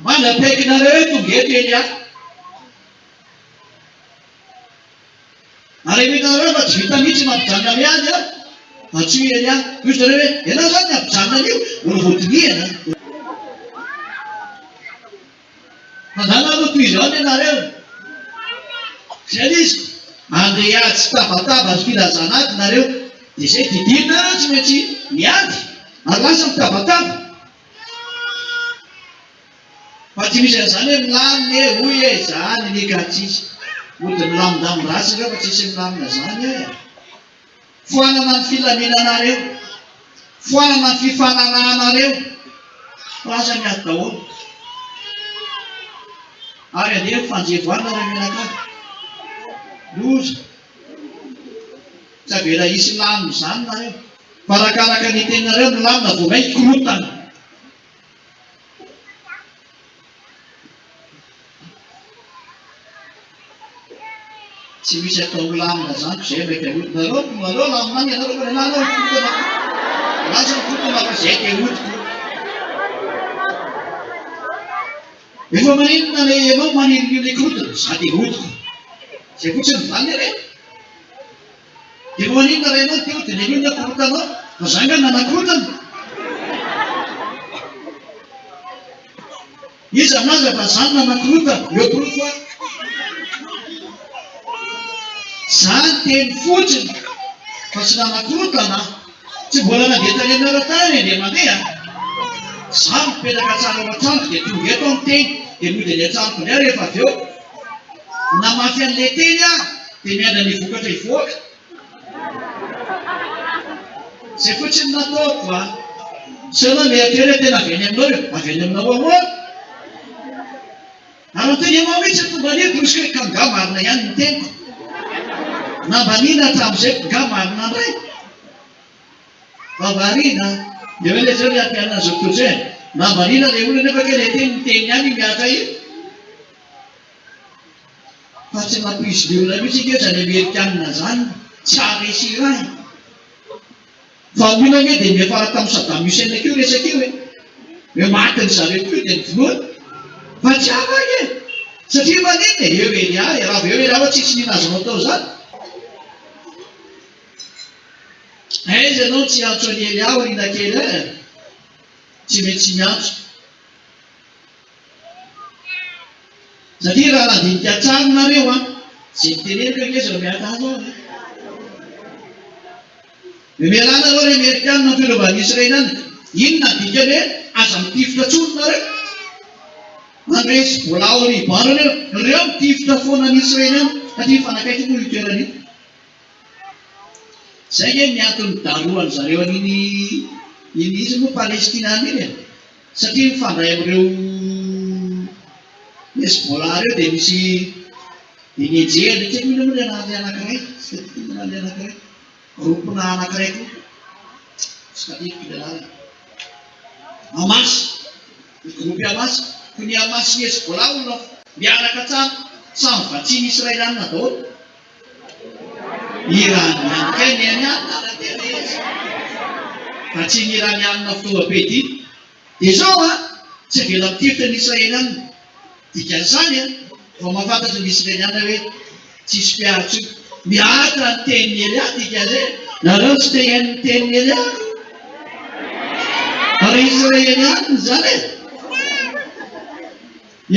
Mandra-piaikinareo hoe tonga eto Elia. Ary efa hitanareo fa tsy vita mihitsy ny mampijanona ny ady an! Antsoy i Elia. Hoy zareo hoe, Ianao izany ny hampijanona an'io? Mbola vao dinihana an! Mandàna aloha toy izao anie nareo. Izay ilay izy. Andeha hiady sy tabataba sy filazana ady nareo. Dia izay didina nareo tsy maintsy miady ary lasa mitabataba. Fa tsy misy an'izany hoe milamina e, hoy e, izany ny ka tsisy. Mody milamindamin-dratsy ireo fa tsisy milamina izany e. Foanana ny filaminanareo, foanana ny fifanarahanareo, fa lasa miady daholo. Ary andeha mifanjevo any nareo mianakavy. Loza. Tsy avela hisy lamina izany nareo. Fa arakaraka ny teninareo milamina vao mainka korontana. Tsy misy atao milamina zany zay maika hody nareo nareo lamina any ianareo fa ny anah aloha mikorontana ko lasa mikorontana fa zay te hody ko efa maninona le ianao maniry ny korontana za te hody ko zay fotsiny ny valiny anie Dia fa maninona raha ianao teo dia nenoina ny korotanao fa za nga nanakorontana? Iza milaza fa za no nanakorontana? Eo porofo aho. Za niteny fotsiny fa tsy nanakorontana aho. Tsy mbola nandeha tany aminareo tany indray mandeha. Za mipetraka tsara ao an-tranoko dia tonga eto aho miteny dia mody any an-tranoko indray aho rehefa avy eo. Namafy an'ilay teny aho dia miandry an'ilay vokatra hivoaka. Izay fotsiny no nataoko a! Sao ianao mieritreritra hoe tena avy any aminao ireo, avy any aminao ahoana? Ary niteny ianao mihitsy ny tonga anio, brusque hoe ka nga marina ihany ny teniko? Nambaniana hatramin'izay, nga marina indray? Fa variana dia hoe ilay zao ilay ampianarina izao tontolo izao e! Nambaniana ilay olona nefa kay ilay teny niteny ihany io mihatra io. Fa tsy nampoizin'ny olona mihitsy ange izany amerikanina izany tsy haharesy Iran e! Fa ny olona ange dia niafara tamin'i Saddam Hussein koa io resaka io e! Hoe maty ry zareo koa dia novonoina. Fa tsy hafa ange! Satria maninona e? Eo Elia e! Raha vao eo Elia fa tsisy nino azonao atao izany. Aiza ianao no tsy hiantso an'i Elia aoriana kely e? Tsy maintsy miantso. Satria raha nandinika tsara nareo an, izay niteneniko ange zao miata azy aho e. Dia mialà nareo ry Amerikana ny fileovan'ny Israeliana. Inona ny dikany hoe aza mitifitra tsony nareo? Andreo Hezbollah ao Liban reo, reo mitifitra foana ny Israeliana satria mifanakaiky moa io toerana io. Zay nge ny antony nidarohan zareo an'iny iny iza moa Palestina iny e! Satria mifandray amin'ireo Hezbollah ireo dia misy dia nenjehina, tsy haiko inona moa ilay anaran'ilay anankiray, tsy tadidiko ny anaran'ilay anankiray, groupe-na anankiray koa, tsy tadidiko ilay anarany. Hamas, ny groupe Hamas, koa ny Hamas sy ny Hezbollah olona miaraka tsara, samy vatsian'ny Israelianina daholo. Iraniana. Kay ny any alina raha tena izy. Fa tsy ny Iraniana fitaovam-piadiana. Dia izao an, tsy avela mitifitra ny Israeliana. Dikan'izany an, vao mahafantatra ny Israeliana hoe tsisy mpiaro intsony. Mihatra ny tenin'i Elia dikan'izay. Nareo tsy te hihaino ny tenin'i Elia aloha. Ary Israeliana izany e.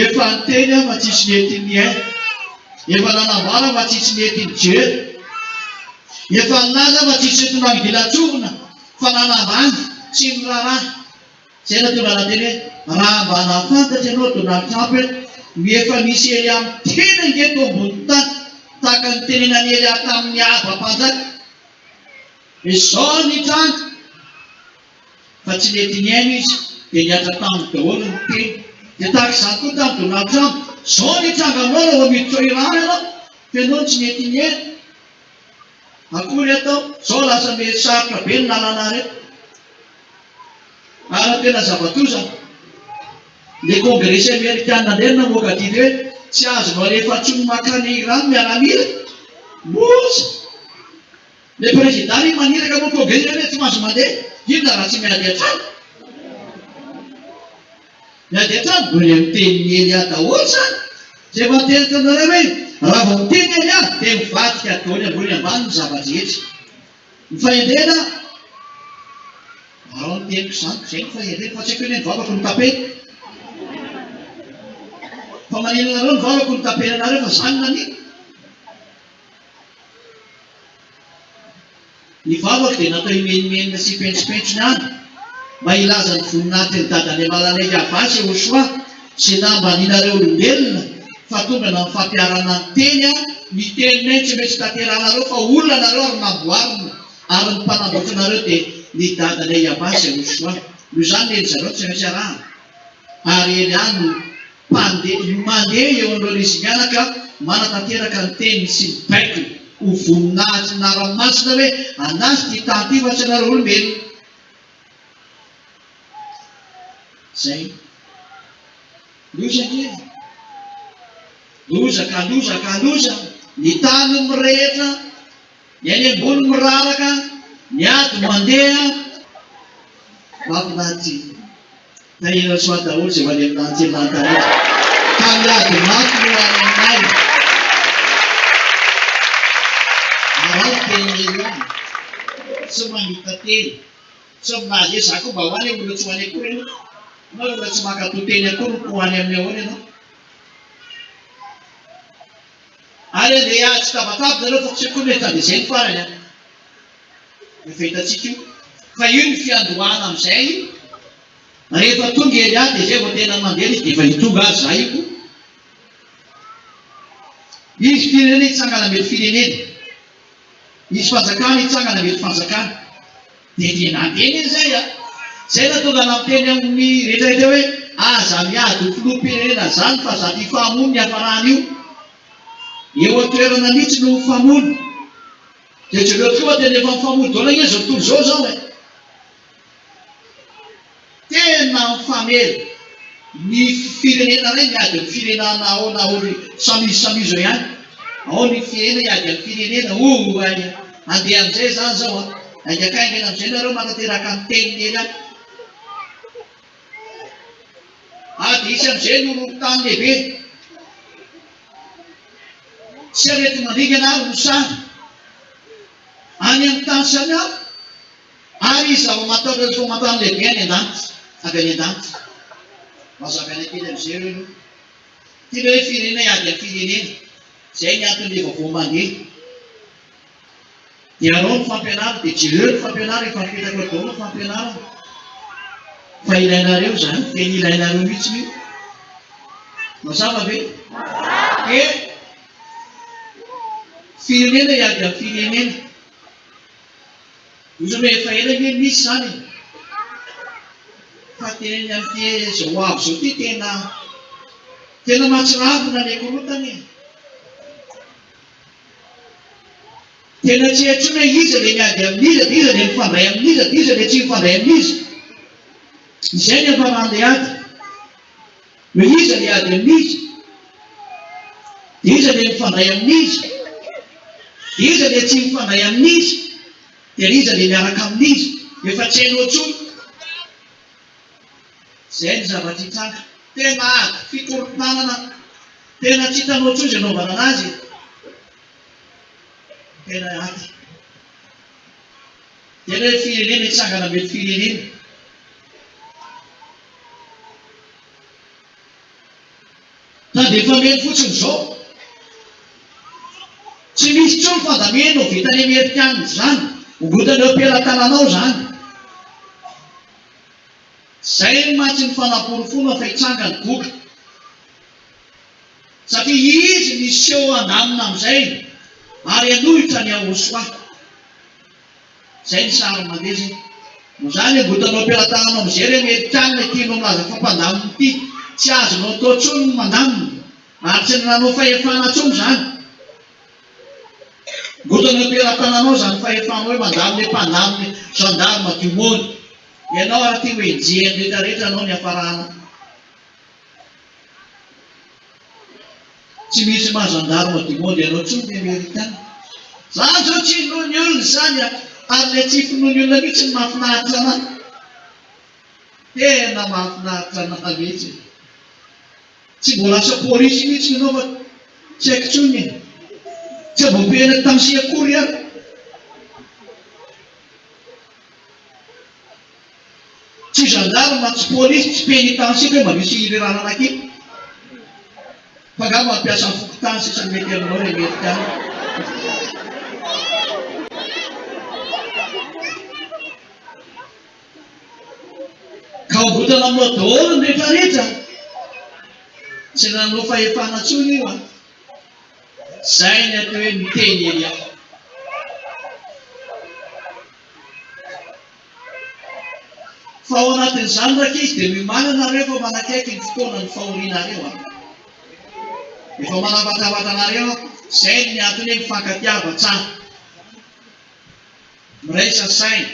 Efa niteny aho fa tsisy nety nihaino. Efa nanambara aho fa tsisy nety nijery. Efa nilaza aho fa tsisy nety nangila-tsofina. Fa nanambany, tsy niraharaha. Izay no tonga nanateny hoe, raha mba nahafantatra ianao Donald Trump hoe ny efa nisy Elia miteny ange teo ambonin'ny tany, tahaka ny nitenenan'i Elia tamin'i Ahaba mpanjaka. Izao ny hitranga. Fa tsy nety nihaino izy, dia nihatra taminy daholo ny teny. Dia tahaka izany koa tamin'i Donald Trump, izao ny hitranga aminao raha vao miditra ao Iran ianao, fa ianao no tsy nety nihaino. Akory atao, izao lasa mety sarotra be ny lalana reto. Ary ny tena zava-doza, ilay kongresy amerikana indray no namoaka didy hoe tsy azonao alefa intsony mankany Iran ny miaramila. Loza! Le président anie maniraka moa kongresy hoe tsy mahazo mandeha, inona raha tsy miady an-trano? Miady an-trano, mbola ilay mitenin'i Elia daholo izany. Izay efa niteny taminareo hoe raha vao miteny Elia dia mivadika daholo ambony ambany ny zava-drehetra. Ny fahendrena, araho ny teniko izany, izay no fahendrena, fa tsy haiko hoe ny vavako no tapena. Fa maninona anareo ny vavako no tapenanareo fa izany maninona? Ny vavako dia natao himenomenona sy hipentropentrona any, mba hilaza ny voninahitry ny dadanay malalay Yavah sy Yehoshuah, izay nambanianareo olombelona, fa tonga na ny fampiharana ny teny an, ny teninay tsy maintsy tanterahanareo fa olona nareo ary namboarina, ary ny mpanamboatra anareo dia ny dadanay Yavah sy Yehoshuah. Noho izany ny hery zareo tsy maintsy arahana. Ary Elia no Mpandeha, mandeha eo anoloan'izy mianaka manatanteraka ny teniny sy ny baikony ho voninahitry ny anarany masina hoe anazy ity tany ity fa tsy anareo olombelona. Zay. Loza ange e. Loza ka loza ka loza. Ny tany mirehitra, ny any ambony miraraka, ny ady mandeha. Mahafinaritra. Tahiana soa daholo izay ho any amin'ny lanitra eny lanitra rehetra. Ka miady mafy no any aminay. Araho ny tenin'i Elia. Tsy mamita teny. Tsy milaza hoe za koa mba ho any mbola tsy ho any akory ianao. Ianao mbola tsy mankatò teny akory no ho any amin'ny ahoana ianao. Ary andeha hiady sy tabataba nareo fa tsy haiko hoe mety handeha izay ny farany an. Efa hitantsika io. Fa io ny fiandohana amin'izay. Rehefa tonga Elia dia izay vao tena mandeha izy dia efa hitonga azy za io koa. Hisy firenena hitsangana mety firenena. Hisy fanjakana hitsangana mety fanjakana. Dia dia nandeha anie izay a. Izay nahatonga anah miteny amin'ny rehetra rehetra hoe aza miady ho filoham-pirenena zany fa za ty famono ny hiafarany io. Eo an-toerana mihitsy no famono. Dia jereo tokoa fa tena efa mifamono daholo anie izao tontolo izao izao e. Tena mifamely. Ny firenena iray miady amin'ny firenana ao na ao samy izy samy izy eo ihany. Ao ny firenena hiady amin'ny firenena. Oh ay a. Andeha amin'izay izany izao a. Haingakaingana amin'izay nareo manatanteraka ny tenin'i Elia. Ady hisy amin'izay ny horohorontany lehibe. Sy areti-mandringana ary mosary. Any amin'ny tany samihafa. Ary izy zava-matahotra ny famantarana lehibe any an-danitra, avy any an-danitra. Mazavaina kely amin'izay ireo aloha. Ity ilay hoe firenena hiady amin'ny firenena. Izay ny anton'ilay vaovao mandeha. Dia arao ny fampianarana, dia jereo ny fampianarana, efa apetraka ao daholo ny fampianarana. Fa ilainareo izany, tena ilainareo mihitsy io. Mazava ve? Dia firenena hiady amin'ny firenena. Loza hoe efa ela ange misy izany e! Fa teneniny amin'ity izao ho avy izao ity tena tena mahatsiravina ny korontana e! Tena tsy hay intsony hoe iza ilay miady amin'iza, dia iza ilay mifandray amin'iza, dia iza ilay tsy mifandray amin'iza. Izay ny hafaran'ilay ady. Hoe iza ilay ady amin'iza? Dia iza ilay mifandray amin'iza? Dia iza ilay tsy mifandray amin'iza? Dia iza ilay miaraka amin'iza? Efa tsy hainao intsony. Izay ny zavatra hitranga. Tena ady, fikorontanana, tena tsy hitanao intsony izay anaovana anazy e. Tena ady. Tena hoe firenena hitsangana mety firenena. Sady efa mety fotsiny izao. Tsy misy intsony fandameno ho vitan'ny Amerikana izany. Hongotana eo am-pelatananao izany. Izay mantsy ny fanaporofoana fa hitsanga ny Goga. Satria izy niseho handamina amin'izay ary hanohitra an'i Yahoshua. Izay ny sary mandeha izay. Noho izany angotanao am-pelatananao amin'izay ry Amerikana ity anao milaza fa mpandamina ity. Tsy azonao atao intsony ny mandamina. Ary tsy nananao fahefana intsony izany. Ngotana eo am-pelatananao izany fahefana hoe mandamina mpandamina gendarme du monde. Ianao ary ity ho enjehin'ny rehetra rehetra anao ny hafarana. Tsy misy maha gendarme du monde anao intsony ry amerikana. Zany zao tsy inoan'ny olona izany a! Ary ilay tsy finoan'ny olona mihitsy no mahafinaritra anah. Tena mahafinaritra anah mihitsy. Tsy mbola lasa polisy mihitsy ianao fa tsy haiko intsony e. Tsy mba pénitencier akory aho. Tsy gendarme, tsy polisy, tsy pénitencier ve mba misy ireranana kely? Fa angaha mampiasa ny fokontany sisa no mety aminao ry Amerikana? Ka hovotana aminao daholo ny rehetra rehetra. Tsy nanao fahefana intsony io an. Zay ny atao hoe miteny Elia. Fa ao anatin'izany rankizy dia miomàna nareo fa manakaiky ny fotoanan'ny fahorianareo an. Efa manavatravatra anareo aho. Zay ny antony hoe mifankatiava tsara. Miraisa saina.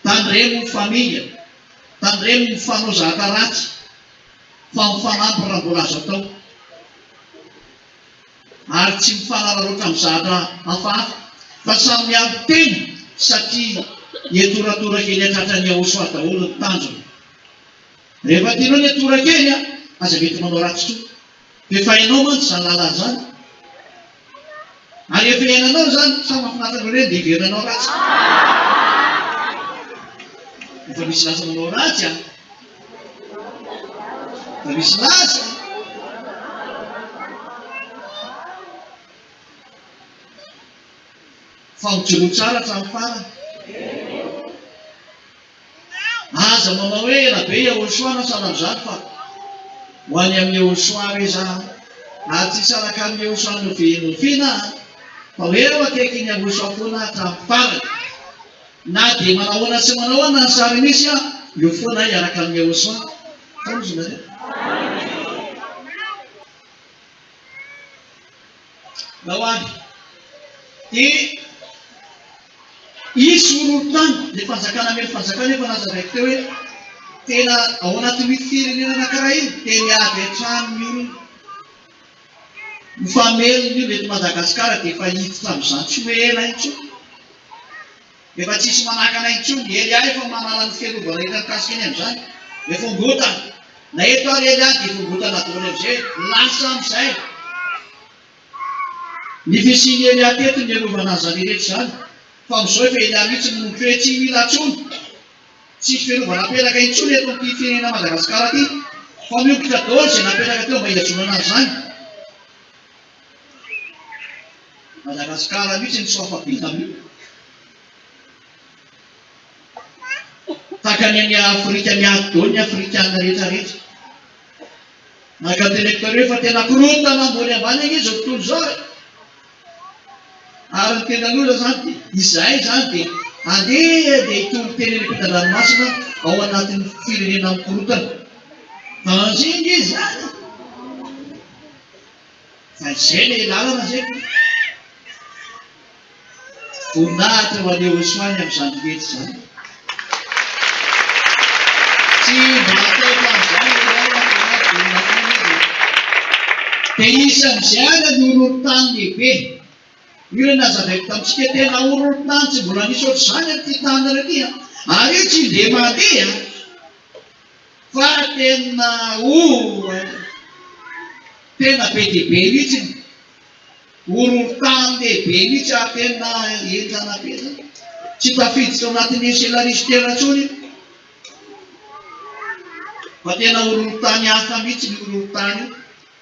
Tandremo ny famingana. Tandremo ny mifanao zatra ratsy. Fa mifanampy raha mbola azo atao. Ary tsy mifanararaotra amin'ny zavatra hafahafa. Fa samy miaro tena satria hiatoratoraka eny an-tratran'i Yahoshuah daholo ny tanjona. Rehefa tianao ny hiatoraka eny, aza mety manao ratsy intsony. Efa hainao mantsy izany lalana izany. Ary efa iainanao izany, sa mahafinaritra anao ireny dia hiverina hanao ratsy? Efa misy lasa manao ratsy an! Efa misy lasa. Fa mijoroa tsara hatramin'ny farany. Aza manao hoe ela be Yahoshuah na sahala amin'izany fa ho any amin'i Yahoshuah ve za ary tsy hisaraka amin'i Yahoshuah nofihinofina aho fa ho eo akaikin'i Yahoshuah foana hatramin'ny farany na dia manahoana tsy manahoana ny sary misy aho eo foana aho hiaraka amin'i Yahoshuah. Zao ozy nareo. Ndao ary. Dia hisy horohorontany, ilay fanjakana hamely fanjakana efa nazavaiko teo hoe tena ao anatin'io firenena anankiray io dia miady an-trano ny olona. Mifamelona io ny eto Madagasikara dia efa hiditra amin'izany tsy ho ela intsony. Efa tsisy manakana intsony. Elia efa manala ny fiarovana rehetra mikasika eny amin'izany. Efa ongotana. Na eto ary Elia dia efa ongotana daholo amin'izay. Lasa amin'izay. Ny fisian'i Elia teto niarovana an'izany rehetra izany. Fa amin'izao efa Elia mihitsy no mitoetra tsy mila intsony. Tsisy fiarovana apetraka intsony eto amin'ity firenena Madagasikara ity. Fa miongotra daholo izay napetraka teo mba hihazonana an'izany. Madagascar mihitsy ny soafa-bita amin'io. Tahaka ny any Afrika miady daholo ny Afrikana rehetra rehetra. Maka teneniko anareo fa tena korontana ambony ambany ange izao tontolo izao e. Ary ny tena loza izany dia izahay izany dia andeha dia hitory teny any ampitan-dranomasina ao anatin'ny firenena mikorontana. Danger ange izany e. Fa izay ilay lalana izay ko. Voninahitra ho an'i Yehosua ny amin'izany rehetra izany. Tsy mba atao tamin'izany ianao fa tena vonona foana izy. Dia hisy amin'izay ary ny horohorontany lehibe. Io ilay nazavaiko tamintsika, tena horohorontany tsy mbola nisy ohatr'izany amin'ity taninareo ity an. Ary io tsy indray mandeha an. Fa tena oh tena be dia be mihitsy ny horohorontany lehibe mihitsy ary tena henjana be zany. Tsy tafiditra ao anatin'ny échelle Richter intsony io. Fa tena horohorontany hafa mihitsy ny horohorontany io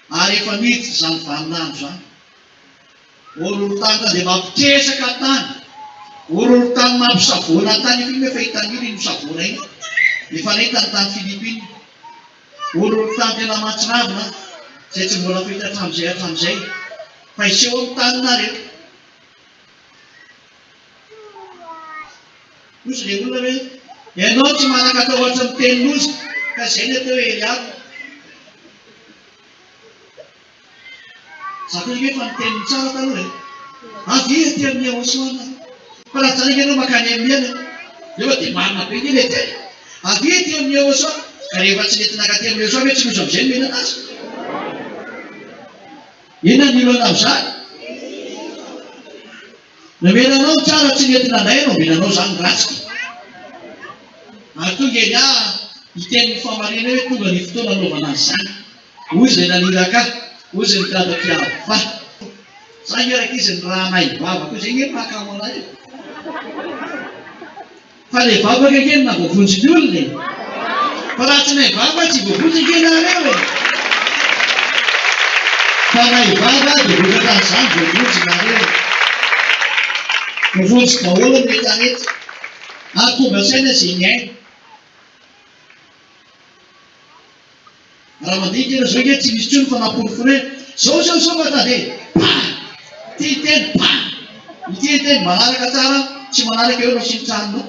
ary efa miditra izany vaninandro izany. Horohorontany ka dia mampitresaka tany. Horohorontany mampisavoana tany io, efa hitan'ny olona iny misavoana iny. Efa nahita ny tany Philippines. Horohorontany tena mahatsiravina izay tsy mbola fahita hatramin'izay hatramin'izay fa hiseho amin'ny taninareo. Hoy ilay olona hoe, Ianao tsy manan-katao ohatra ny teny loza, ka izay ny atao hoe Eliaba. Za koa ange efa niteny ny tsara taloha e. Avia aty amin'ny Yahoshuah nareo. Fa raha tsy ange ianao mankany amin'ny ela e. Nefa dia marina be ange ilay teny. Avia aty amin'ny Yahoshuah. Ka rehefa tsy nety nankaty amin'ny Yahoshuah ve tsy loza amin'izay nomena anazy? Inona ny olana amin'izany? Nomena anao ny tsara tsy nety nandray ianao, omena anao izany ny ratsy ko. Ary tonga Elia hiteny ny fahamarinana hoe tonga ny fotoana hanaovana an'izany. Hoy izay naniraka ahy, hoy izay nitady mpiaro fa. Za nge rankizy ny raha nahay vava ko zay nge mahakamo anay e. Fa le vavaka ange no nahavoavonjy ny olona e. Fa raha tsy nahay vava tsy voavonjy ange nareo e. Fa nahay vava dia vokatra an'izany voavonjy nareo. Voavonjy daholo ny rehetra rehetra. Ary tonga saina izay niaina. Raha mandinika ianao zao nge tsy misy tsony fanaporofona hoe zao zao zao fa tade pa! Ity ny teny pa! Ity ny teny manaraka tsara tsy manaraka eo anao sy ny tranonao.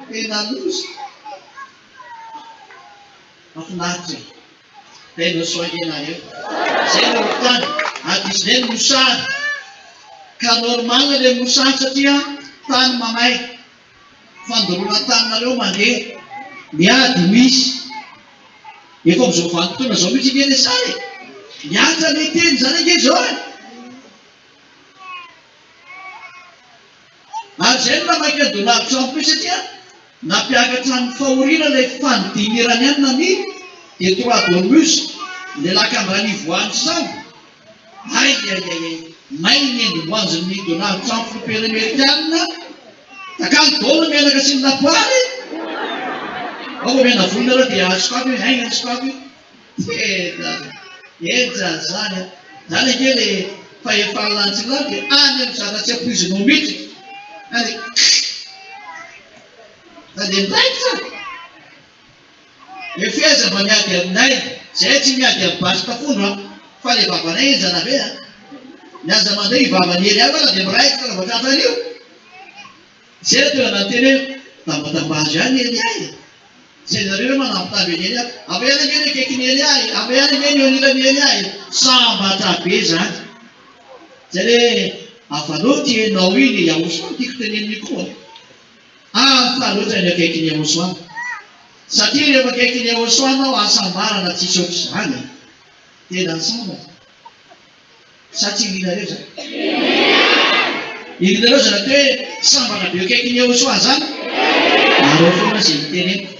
Tena loza. Mafinaritra e. Tena soa nge nareo. Zay no tany ary Disney no mosary. Ka normal le mosary satria tany mamay. Fandoroana taninareo mandeha. Ny ady misy. Efa amin'izao vanim-potoana izao mihitsy ange ilay sary e! Miatra ilay teny izany ange izao e! Ary izay no namaika an'i Donald Trump io satria nampiakatra ny fahoriana ilay fanidian'ny Iraniana ny Détroit d'Hormuz, ilay lakandrano ivoahan'ny sambo. Ay ay ay ay, may ny endrim-boanjon'i Donald Trump filoham-pirenena Amerikana, takalo daholo ny menaka sy ny lapoaly e! Ao vao mena volo nareo dia azoko aby hoe haingana sokafo io. Tena henjana zany an! Zany ange le fahefana lantsilahy dia any amin'ny zavatra tsy ampoizinao mihitsy. Any Fa dia miraikitra. Efeza mba miady aminay, zahay tsy miady amin'ny basy tafondro an, fa le vavanay henjana be an. Ny aza mandeha io vavan'i Eliaba ara dia miraikitra raha vao tratran'io. Zay no tonga niteny hoe tambatambazo ihany Elia e. Tsy hainareo hoe manambitamby an'i Elia. Hafa ihany ange ny akaikin'i Elia e, hafa ihany ange ny eo anilan'i Elia e. Sambatra be zany. Zay le hafa loatra ianao iny e, Yahosoa no tiako tenenina koa. Hafa loatra ny akaikin'i Yehosua. Satria rehefa akaikin'i Yehosua anao hasambarana tsisy ohatr'izany e. Tena sambatra. Sa tsy irinareo izany? Irinareo izany atao hoe sambatra be akaikin'i Yehosua izany? Nareo foana izay miteneniko.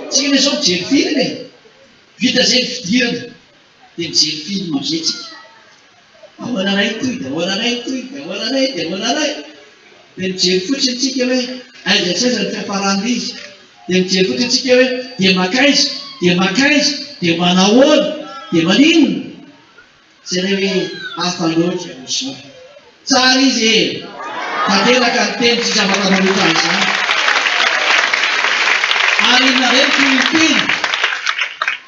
Tsika anie izao mijery film e. Vita izay ny fidirana dia mijery film amin'izay tsika. Ahoana ray toy dia ahoana ray toy dia ahoana ray dia ahoana ray. Dia mijery fotsiny tsika hoe aiza sy aiza ny fiafaran'ilay izy. Dia mijery fotsiny tsika hoe dia makaiza, dia makaiza, dia manahoana, dia maninona. Tsy ilay hoe hafa loatra ny soa. Tsara izy e! Tanteraka ny teny tsisy afaka manohitra an'izany. Ary nareo toy ny teny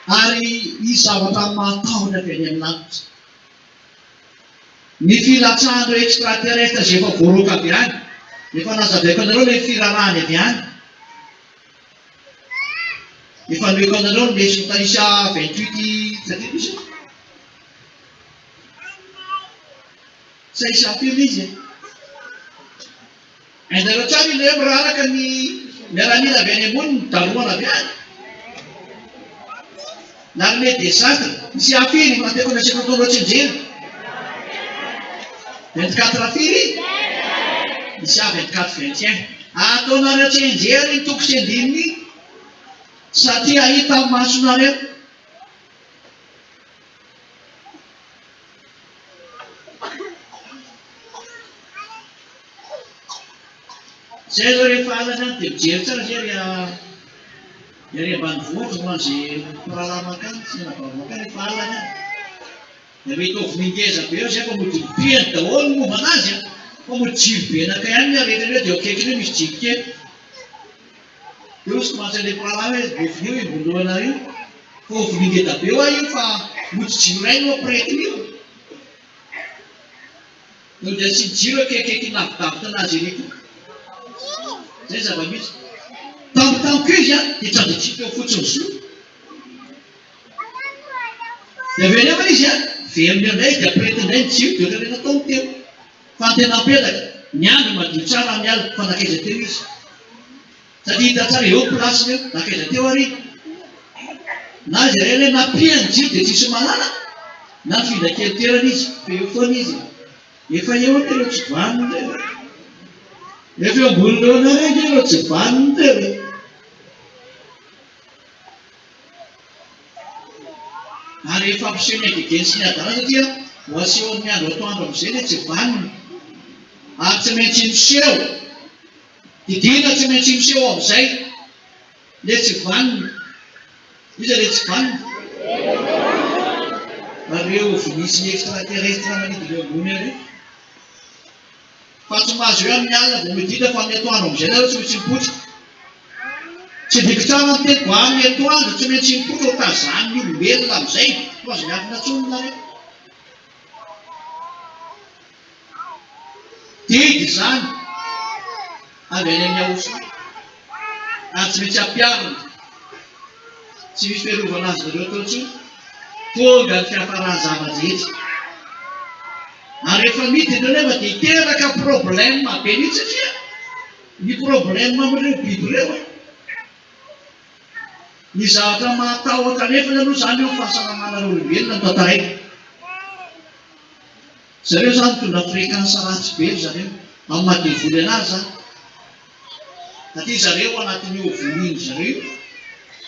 ary hisy zavatra mahatahotra avy any amin'ny lanitra. Ny filatsahan'ireo extraterrestres izay efa voaroaka avy any, efa nazavaiko anareo ilay firarahany avy any. Efa nomeko anareo ny lesona Taisa 28 tadidio izy e? Sa isa firy izy e? Hainareo tsara ilay hoe miraraka ny miaramila avy any ambony ny darohana avy any. L'armée des astres, misy firy mantefa ny aseko ataonao tsinjery. 24 firy? Misy 24 21. Ataonareo tsinjery ny toko sy andininy satria hahita ny masonareo. Zay zao rehefa alina any dia mijery tsara zay ry ny ary ambanivohitra ho an'izay mpiraharaha mankany sy anabavy mankany rehefa alina any. Dia mety ho vono ngeza be eo zay fa mody mipihany daholo ny momba anazy an! Fa mody jiro be anakay any ny aretina eo dia eo akaikiny eo misy jiro kely. Dia hoy izy mantsy an'ilay mpirahalahy hoe, Vovinio io voalohana io, fa ho vonoy ngeda be hoa io fa mody jiro iray no ampirehetina io. Dia mody asiany jiro akaikikaiky lavidavitra anazy ery koa. Izay ny zava-misy. Tampotampoka eo izy an, dia trandratsika eo fotsiny zo. Dia avy eo anefa izy an, velona eo indray izy dia ampirehetiny indray ny jiro dia ohatran'ilay nataony teo. Fa ny tena mipetraka, ny andro madio tsara ny alina, fa nankaiza teo izy? Satria hita tsara eo place-ny eo, nankaiza teo ary? Na izy ireny hoe nampiany jiro dia tsisy mahalala, na nifindra kely toerana izy, fa eo foana izy. Efa eo anie ireo tsy vanona ireo e. Efa eo ambony lohanareo ange ireo tsy vanona ireo e. Ary efa hampiseho ny hagegeny sy ny hadalany satria ho aseho amin'ny andro atoandro amin'izay ilay tsy vanona. Ary tsy maintsy miseho. Didiana tsy maintsy miseho amin'izay ilay tsy vanona. Iza ilay tsy vanona? Ireo ovnis ny extraterrestre manidina eo ambony ireo. Fa tsy mahazo eo amin'ny alina vao miditra fa amin'ny atoandro amin'izay nareo tsy maintsy mipoitra. Tsy diako tsara ny teniko, amin'ny atoandro tsy maintsy mipoitra ho tazanin'ny olombelona amin'izay, tsy mahazo miafina intsony nareo. Didy izany avy any amin'ny Yahoshua ary tsy maintsy ampiharina. Tsy misy fiarovana azonareo atao intsony. Tonga ny fiafaran'ny zava-drehetra. Ary rehefa midina ireo nefa dia hiteraka problème be mihitsy satria ny problème amin'ireo biby ireo e. Ny zavatra mahatahotra anefany aloha izany eo amin'ny fahasalamanareo olombelona no tantaraiko. Zareo izany mitondra fréquence ratsy be ry zareo, amin'ny maha devoly anazy izany. Satria zareo ao anatin'io ovni-ndry zareo io.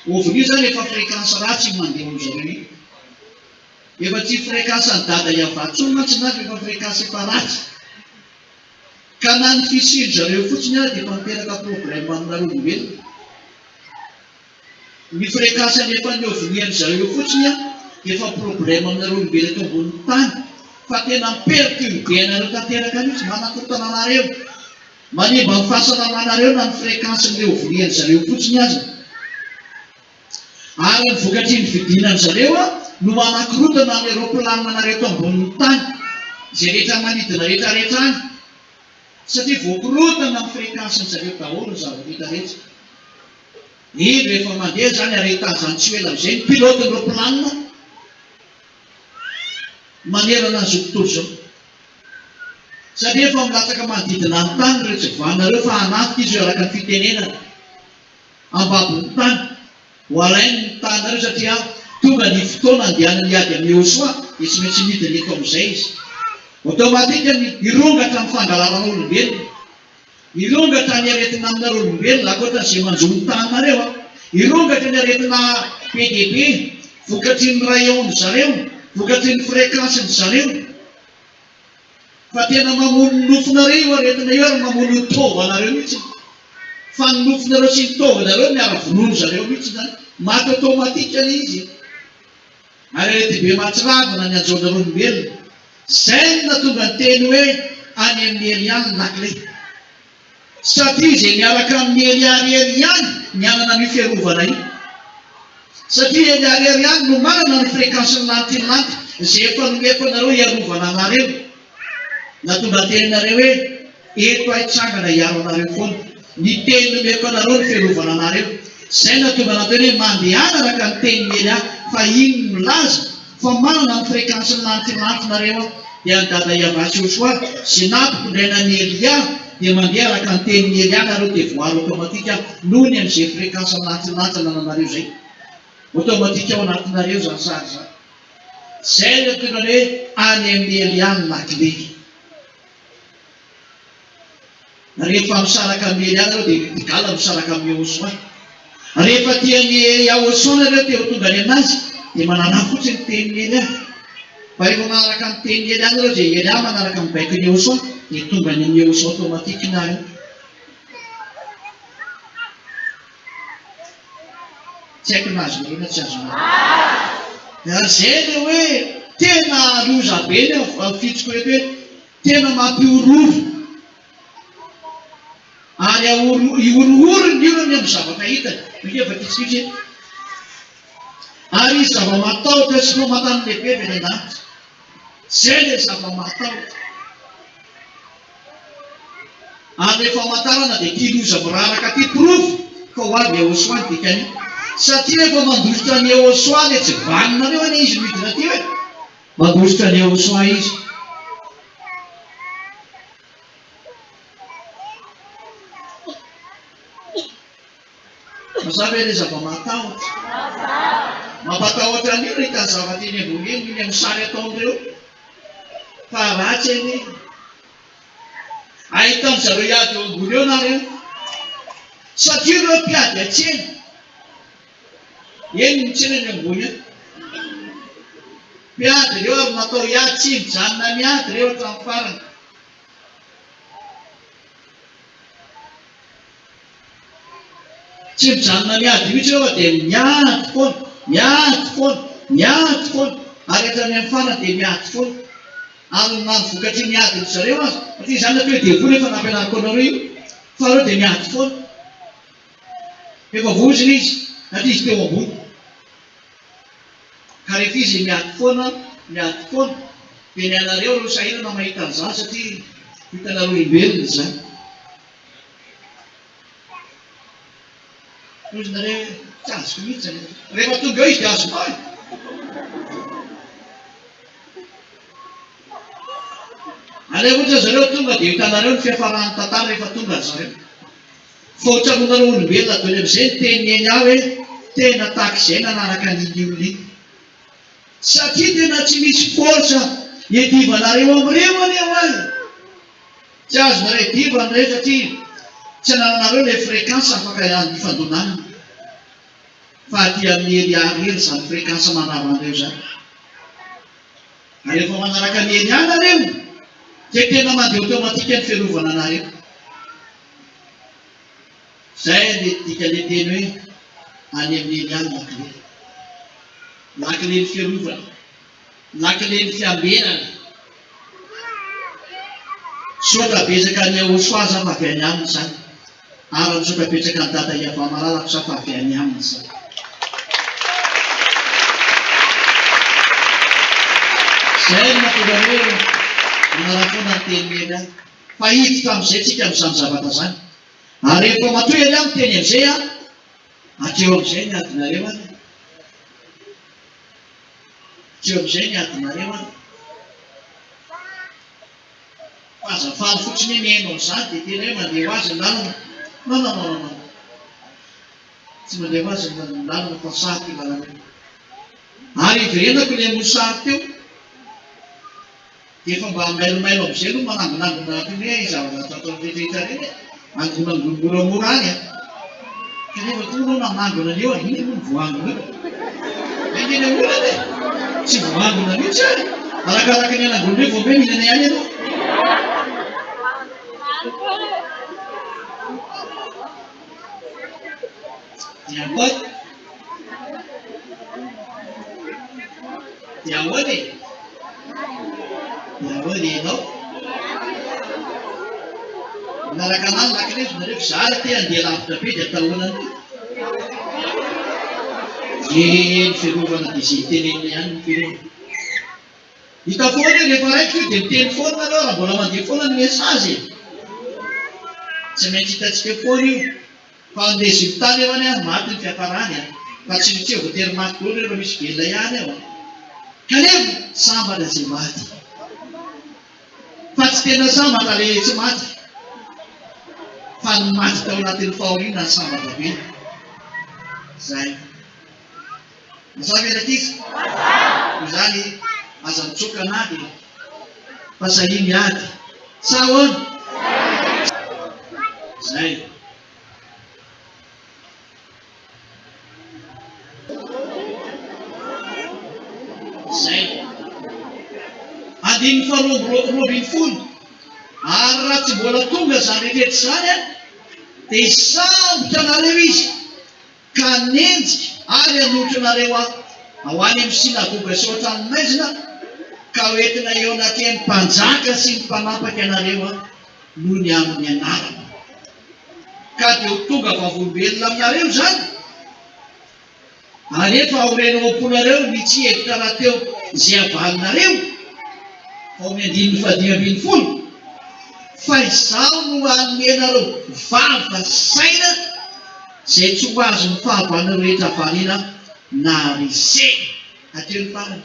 Ovni io izany efa fréquence ratsy io mandeha ao amin-dry zareo io. Efa tsy fréquence an'i Dada Yavah intsony mantsy na fa efa fréquence efa ratsy. Ka na ny fisian-dry zareo fotsiny ary dia efa miteraka problème aminareo olombelona. Ny fréquence alefan'ny ovni an-dry zareo fotsiny dia efa problème aminareo olombelona eto ambonin'ny tany. Fa tena mi-perturber anareo tanteraka mihitsy, manakorontana anareo. Manimba ny fahasalamanareo na ny fréquence-n'ilay ovni an-dry zareo fotsiny aza. Ary ny vokatr'iny fidinan-dry zareo no manakorontana ny aeroplaninanareo eto ambonin'ny tany, izay rehetra manidina rehetra rehetra any, satria voakorontana amin'ny fréquence-ny zareo daholo ny zava-bita rehetra. Indro efa mandeha izany ary hitazany tsy ho ela amin'izay ny pilote-n'ny roaplanina manerana an'izao tontolo izao. Satria efa milatsaka manodidina ny tany ireo tsy vanona ireo fa hanafika izy io araka ny fitenenana. Ambabo ny tany. Ho alainy ny taninareo satria tonga ny fotoana andehanany hiady amin'i Yehosua dia tsy maintsy midina eto amin'izay izy. Automatique ny hirongatra ny fangalarana olombelona. Hirongatra ny aretina aminareo olombelona ankoatra izay manjo ny taninareo an. Hirongatra ny aretina be dia be vokatry ny rayon-dry zareo, vokatry ny fréquence-ndry zareo. Fa tena mamono ny nofonareo io aretina io ary mamono ny taovanareo mihitsy. Fa ny nofonareo sy ny taovanareo miara vonoin zareo mihitsy zany. Maty automatique le izy e. Ary aretim-be mahatsiravina ny anjaonareo olombelona. Zay no nahatonga ny teny hoe any amin'i Elia ny lakile. Satria izay miaraka amin'i Elia irery ihany ny hanana an'io fiarovana io. Satria Elia irery ihany no manana ny fréquence-n'ny lanitra iny lanitra izay efa nomeko anareo hiarovana anareo. Nahatonga ny teninareo hoe, Eto aho hitsangana hiaro anareo foana. Ny teny nomeko anareo no fiarovana anareo. Izay no nahatonga anao teny hoe, Mandehana araka ny tenin'i Elia, fa iny no milaza fa manana ny fréquence-n'ny lanitra iny lanitra nareo aho. Dia an'i Dada Yavah sy Joshua, izay nampitondraina an'i Elia, dia mandeha araka ny tenin'i Elia nareo dia voaro automatique noho ny amin'izay fréquence lanitra iny lanitra anananareo izay. Automatique ao anatinareo izany sary izany. Izay no antsoina hoe any amin'i Elia ny lakile. Rehefa misaraka amin'i Elia nareo dia Gilgala misaraka amin'i Yehosua. Rehefa tian'i Yahosua nareo te ho tonga any aminazy dia manaraha fotsiny ny tenin'i Elia. Fa rehefa manaraka ny tenin'i Elia nareo izay Elia manaraka ny baikon'i Yehosua dia tonga any amin'i Yehosua automatique nareo. Tsy haiko na azonareo na tsy azonareo. Ary izay ilay hoe tena loza be ny fitsiko eto hoe tena mampihorohoro. Ary. Ary hihorohoro ny olona ny amin'ny zavatra hitany. Hoy vakitsika izy hoe, Ary hisy zava-mahatahotra sy famantarana lehibe avy any an-danitra. Izay ilay zava-mahatahotra. Ary ilay famantarana dia ity loza miraraka ity, porofo fa ho avy Yehosua ny dikan'io. Satria rehefa mandositra an'i Yehosua ilay tsy vanonareo anie izy midina aty hoe. Mandositra an'i Yehosua izy. Mazava ilay zava-mahatahotra. Mampatahotra an'io ry hitany zavatra eny ambony eny, iny amin'ny sary ataon'ireo. Fa ratsy anie. Ahitan-dry zareo hiady eo ambony eo nareo. Satria ireo mpiady an-tsena. Eny ny tsena eny ambony eny. Mpiady ireo ary natao hiady, tsy mijanona miady ireo hatramin'ny farany. Tsy mijanona miady mihitsy ireo fa dia miady foana, miady foana, miady foana, ary hatrany amin'ny farany dia miady foana. Ary na ny vokatry ny adin-dry zareo aza, satria izany atao hoe devoly efa nampianariko anareo io, fa ireo dia miady foana. Efa voizina izy, satria izy teo ambony. Ka rehefa izy miady foana, miady foana, dia ny anareo ireo sahirana mahita an'izany satria hitanareo olombelona izany. Hoy nareo hoe, tsy azoko mihitsy izany. Rehefa tonga eo izy dia azonao e. Aleo ohatra zareo tonga dia hitanareo ny fiafaran'ny tantara rehefa tonga ry zareo. Fa ho tsaroanareo olombelona daholo amin'izay ny tenin'i Elia hoe tena tahaka izay nanaraka an'iny olona iny. Satria tena tsy misy force iadivanareo amin'ireo anie hoa e! Tsy azonareo iadivana ireo satria tsy anananareo ilay fréquence afaka hifandona aminy. Fa aty amin'i Elia irery izany fréquence mandrava an'ireo izany. Ary rehefa manaraka an'i Elia nareo dia tena mandeha automatique ny fiarovana anareo. Zay le dikan'le teny hoe any amin'i Elia ny lakile. Lakilen'ny fiarovana. Lakilen'ny fiambenana. Misaotra betsaka an'i Yahoshuah za fa avy any aminy izany. Ary misaotra betsaka an'i Dada Yavah malalako za fa avy any aminy izany. Zay no mahatonga ny hoe manara-poana ny tenin'i Elia. Fa hiditra amin'izay tsika amin'izany zavatra izany. Ary rehefa matoa Elia miteny amin'izay an, hatreo amin'izay ny adinareo an. Hatreo amin'izay ny adinareo an. Fa aza faly fotsiny hoe mihaino an'izany dia tena hoe mandeha ho azy ny lalana. Non, non, non, non, non. Tsy mandeha ho azy ny lalana fa sarotra io lalana io. Ary hiverenako ilay mosary teo. Dia efa mba mailomailo amin'izay aloha manangonangona toy ny hoe zavatra atao rehetrarehetra ireny e! Angonangony moramora any an! Kanefa koa ianao nanangona an'io ary inona moa no voaangona eo? Izay no tena olana e! Tsy voaangona mihitsy ary! Arakaraka ny anangonana eo vao miha mihinana ihany ianao. Dia ahoana? Dia ahoana e? Dia ahoana ianao? Manaraka anah ny lakile ry nareo, za raha te handeha lavitra be dia atao ahoana ndry? Ye ny fiarovana dia izay tenenina ihany ny fiarovana. Hita foana io, rehefa raikitra io dia miteny foana nareo raha mbola mandeha foana ny message e. Tsy maintsy hitantsika foana io. Fa ny résultat nefany an, maty ny fiafarany an. Fa tsy tsy voatery maty daholo rehefa misy velona ihany ao an. Kanefa sambatra izay maty. Fa tsy tena sambatra le tsy maty. Fa ny maty tao anatin'ny fahoriana ny sambatra be. Zay. Mazava ve rankizy? Noho izany aza mitsoaka an'ady e. Fa sahia miady. Sa ahoana? Zay. Zay. Andininy faharoa amby 12. Ary raha tsy mbola tonga izany rehetra izany an, dia hisambotra anareo izy ka hanenjika ary hanolotra anareo aho ho any amin'ny synagoga sy ao an-tranomaizina, ka hoentina eo anatrehan'ny mpanjaka sy ny mpanapaka ianareo aho noho ny amin'ny anarako. Ka dia ho tonga vavolombelona aminareo izany. Ary efa aoreno ao am-ponareo ny tsy hevitra rahateo izay havalinareo, ao amin'ny andininy fahadimy ambinifolo, fa izaho no hanome anareo vava saina izay tsy ho azon'ny fahavalonareo rehetra variana na resena. Hatreo ny farany.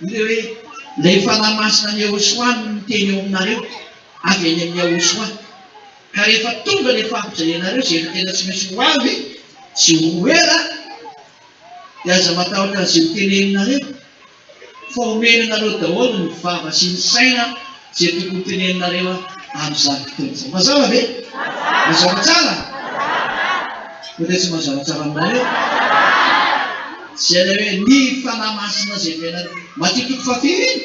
Io ilay hoe, ilay Fanahy Masina an'i Yehoshuah no miteny eo aminareo, avy any amin'i Yahoshuah. Ka rehefa tonga ilay fampijalianareo izay efa tena tsy maintsy ho avy, tsy ho ela, dia aza matahotra an'izay ho teneninareo, fa omena anareo daholo ny vava sy ny saina izay tokony teneninareo amin'izany fotoana izany. Mazava ve? Mazava tsara? Moa dia tsy mazava tsara aminareo? Izay ilay hoe ny Fanahy Masina izay omenareo. Matio toko fahafiry iny?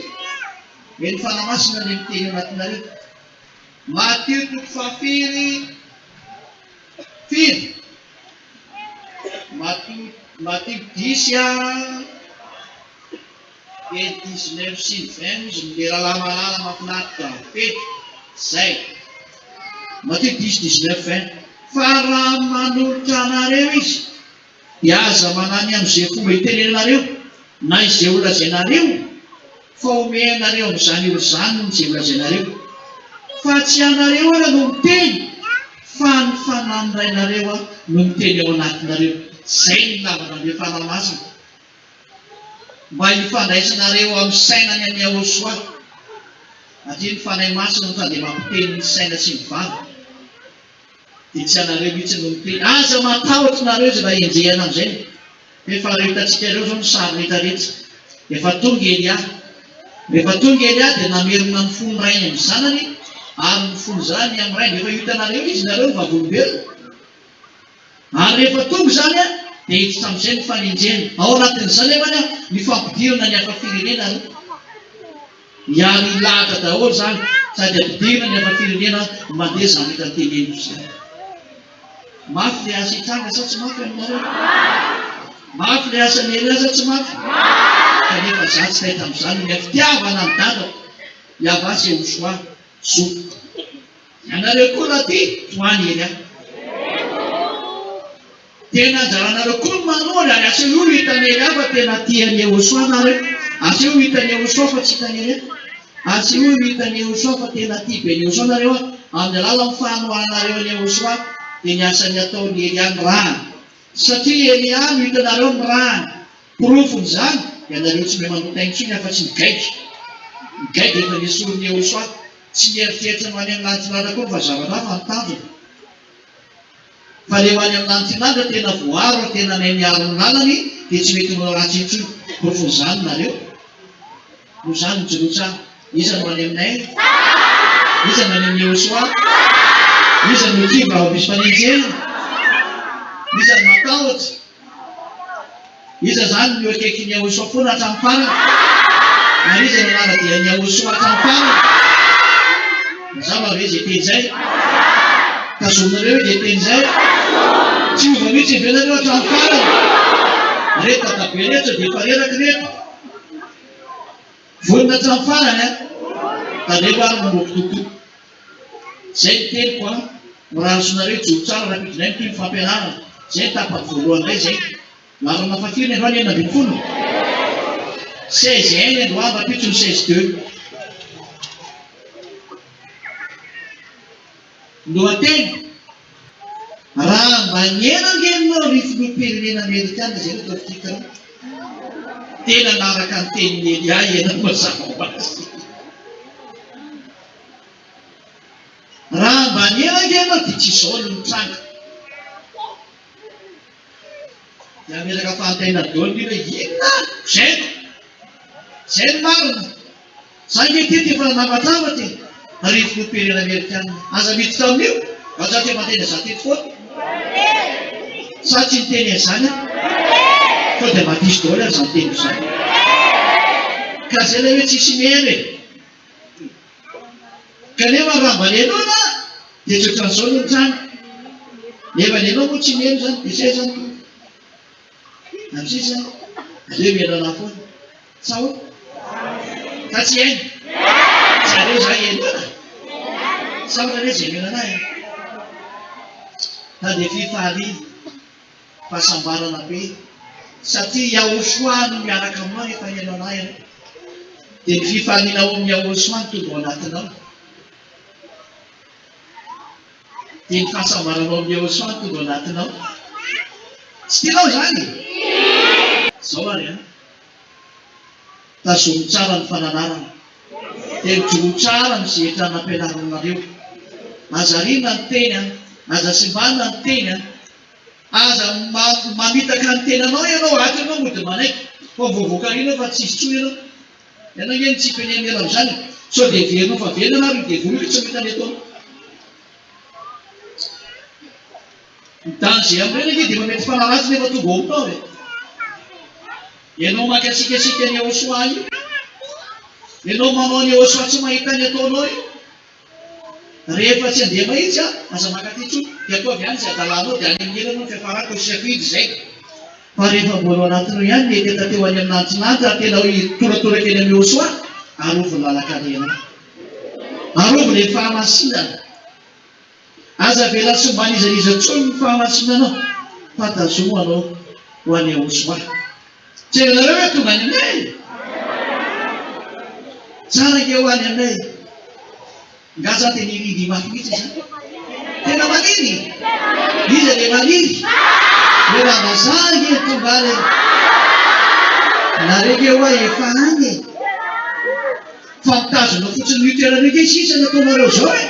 Hoe ny Fanahy Masina ilay miteny ao anatinareo. Matio toko fahafiry? Firy? Matio Matio dix a dia dix-neuf sy ny vingt izy no le rahalahy malala mahafinaritra be zay. Matio dix dix-neuf vingt. Fa raha manolotra anareo izy dia aza manany amin'izay fomba itenenanareo na izay ho lazainareo, fa omeanareo amin'izany olo izany izay ho lazainareo. Fa tsy ianareo ara no miteny, fa ny Fanahin'ny Rainareo no miteny ao anatinareo. Izay no ilavana an'ilay Fanahy Masina, mba hifandraisanareo amin'ny saina any amin'i Yahoshuah. Satria ny Fanahy Masina no sady mampiteny ny saina sy ny vava. Dia tsy anareo mihitsy no miteny. Aza matahotra nareo izay mba enjehina amin'izay. Efa ireo hitantsika ireo izao ny sary rehetra rehetra. Efa tonga Elia. Rehefa tonga Elia dia namerina ny fon'ny rainy amin'ny zanany ary ny fon'ny zanany amin'ny rainy. Efa hitanareo izy, nareo no vavolombelona. Ary rehefa tonga izany dia hiditra amin'izay ny fanenjehana. Ao anatin'izany nefa ny fampidirana ny hafa firenena aloha. Miaro hilahatra daholo izany sady ampidirina ny hafa firenena mandeha izany rehetra teneniko izany. Mafy le asa hitranga sa tsy mafy aminareo? Mafy le asan'i Elia sa tsy mafy? Kanefa za tsy taitra amin'izany ny fitiavana an'i dadako Yavah sy Yehoshuah zokiko. Ianareo koa raha tia tohano i Elia. Tena anjaranareo koa ny manohana ary asehoy ho hitan'i Elia fa tena tia an'i Yehoshuah nareo. Asehoy ho hitan'i Yehoshuah fa tsy hitan'i Elia. Asehoy ho hitan'i Yehoshuah fa tena tia be an'i Yehoshuah nareo amin'ny alalan'ny fanohananareo an'i Yehoshuah dia ny asan'ny ataon'i Elia ny rahany. Satria Elia no hitanareo ny rahany. Porofon'izany, ianareo tsy mahay manota intsony afa-tsy ny gaigy. Ny gaigy efa nesorin'i Yehoshuah. Tsy mieritreritra ny ho any amin'ny lanitrinandra akory fa zavatra hafa ny tanjona. Fa le ho any amin'ny lanitrinandra tena voaaro ary tena mahay miaro ny lalany dia tsy mety manao ratsy intsony. Porofon'izany nareo. Noho izany mijoroa tsara. Iza no any aminay? Iza no any amin'i Yehosua? Iza no kivy raha vao misy fanenjehana? Iza no matahotra? Iza izany no eo akaikin'i Yahoshuah foana hatramin'ny farany? Ary iza no hanara-dia an'i Yahoshuah hatramin'ny farany? Mazava ve izay teny izay? Tazominareo ve izay teny izay? Tsy hiova mihitsy ve nareo hatramin'ny farany? Ireto dadabe ireto dia efa reraka ireto. Vonona hatramin'ny farany an! Tandremo ary manomboka tokoa. Izay ny teniko an! Mirary soa nareo hijoro tsara rahampitso indray mitohy ny fampianarana. Izay ny tapany voalohany indray izay. Laharana fahafiry ny androany? 16? 16 un ny androany rahampitso ny 16 deux. Lohateny, Raha mba niaina ange ianao ry filoham-pirenena amerikana izay no ataovy titre an! Tena nanaraka ny tenin'i Elia ianao mazava ho azy. Raha mba niaina ange ianao dia tsy izao no nitranga. Dia hametraka fanontaniana daholo ny olona hoe inona? Izay no Izay no marina. Za nge teto efa nanamatramatra e! Ry filoham-pirenena amerikana. Aza miditra amin'io! Fa za tsy efa niteny an'izany teto foana. Sa tsy niteny an'izany aho? Sao dia mba diso daholo ary izany teniko izany. Ka izay ilay hoe tsisy mihaino e! Kanefa raha mba nihenoana dia tsy ohatran'izao no nitranga. Nefa ny ianao moa tsy miheno izany, dia izay izany Tompo. Amin'ny sisa, aleo mihaino anah foana. Sa ahoana? Sa tsy hihaino? Tsy aleo za hihenoana? Sa ahoana re izay miheno anah e? Ka dia fifaliana, fahasambarana be, satria Yahoshua no miaraka aminao rehefa hihaino anah ianao. Dia ny fifaliana ao amin'i Yahoshua no tonga ao anatinao. Dia ny fahasambarana ao amin'i Yahoshua no tonga ao anatinao. Tsy tianao izany? Izao ary an. Tazomy tsara ny fananarana. Dia mijoroa tsara amin'ny zetra nampianarina anareo. Aza ariana ny teny an, aza simbana ny teny an. Aza mamitaka ny tenanao ianao, ato ianao mody manaiky fa vao voaka aoriana fa tsy hisy intsony ianao. Ianao ange no tsy hipenenena amin'izany e. Sao dia heverinao fa velona ary io devoly io ka tsy mahita ny ataony. Ny danger amin'ireny ange dia efa mety fanahy ratsy nefa tonga ao aminao e. Ianao mangatsiakatsiaka an'i Yahoshuah io. Ianao manao an'i Yahoshuah tsy mahita ny ataonao io. Rehefa tsy handeha mahitsy an, aza mankaty intsony. Dia ataovy any izay adalanao dia any amin'ny ela ianao ny fiafarany koa safidy izay. Fa rehefa mbola ao anatinao ihany ny hetaheta teo any amin'ny lanitry ary tena hitoratoraka eny amin'i Yahoshuah, arovy ny lalan-kalehanao. Arovy ilay fahamasinana. Aza avela tsy homba an'iza n'iza intsony ny fahamasinanao, fa tazomo anao ho an'i Yahoshuah. Tsy hainareo hoe tonga any aminay e? Tsara ange ho any aminay e! Nga za dia niriry mafy mihitsy izany? Tena maniry? Iza le maniry? Le vazaha ange no tonga any e! Nareo ange hoa efa any e! Fa mitazona fotsiny io toerana io nge sisa ny ataonareo zao e!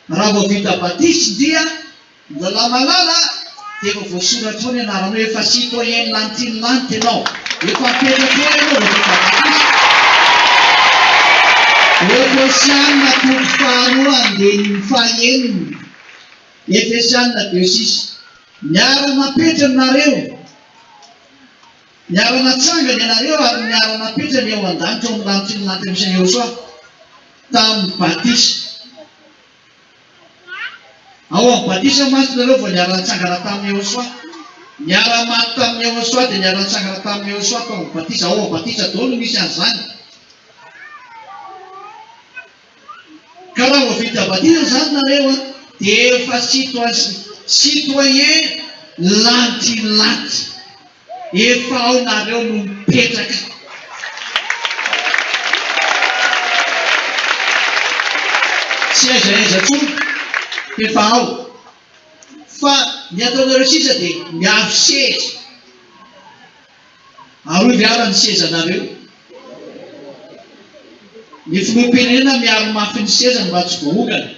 Raha vao vita batisa dia Mbola malala dia efa voasoratra ao ny anaranao, efa citoyen lantinlanty ianao, efa mipetraka ao ianao vao vita batisa. Efesiana toko faharoa andininy fahenina, Efesiana 2 6, Miara-napetrany nareo. Niara-natsangana ianareo ary niara-napetrany eo an-danitra ao amin'ny lanitry ny lanitra misy an'i Yehosua, tamin'ny batisa. Ao amin'ny batisa mantsy nareo vao niara-nitsangana tamin'i Yehosua. Niara-maty tamin'i Yehosua dia niara-nitsangana tamin'i Yehosua tao amin'ny batisa. Ao amin'ny batisa daholo no misy an'izany. Ka raha vao vita batisa izany nareo an, dia efa citoyen lantilanty. Efa ao nareo no mipetraka. Tsy aiza aiza intsony fa efa ao. Fa ny ataonareo sisa dia miaro seza. Arovy ara ny sezanareo. Ny filoham-pirenena miaro mafy ny sezany mba tsy voaongana.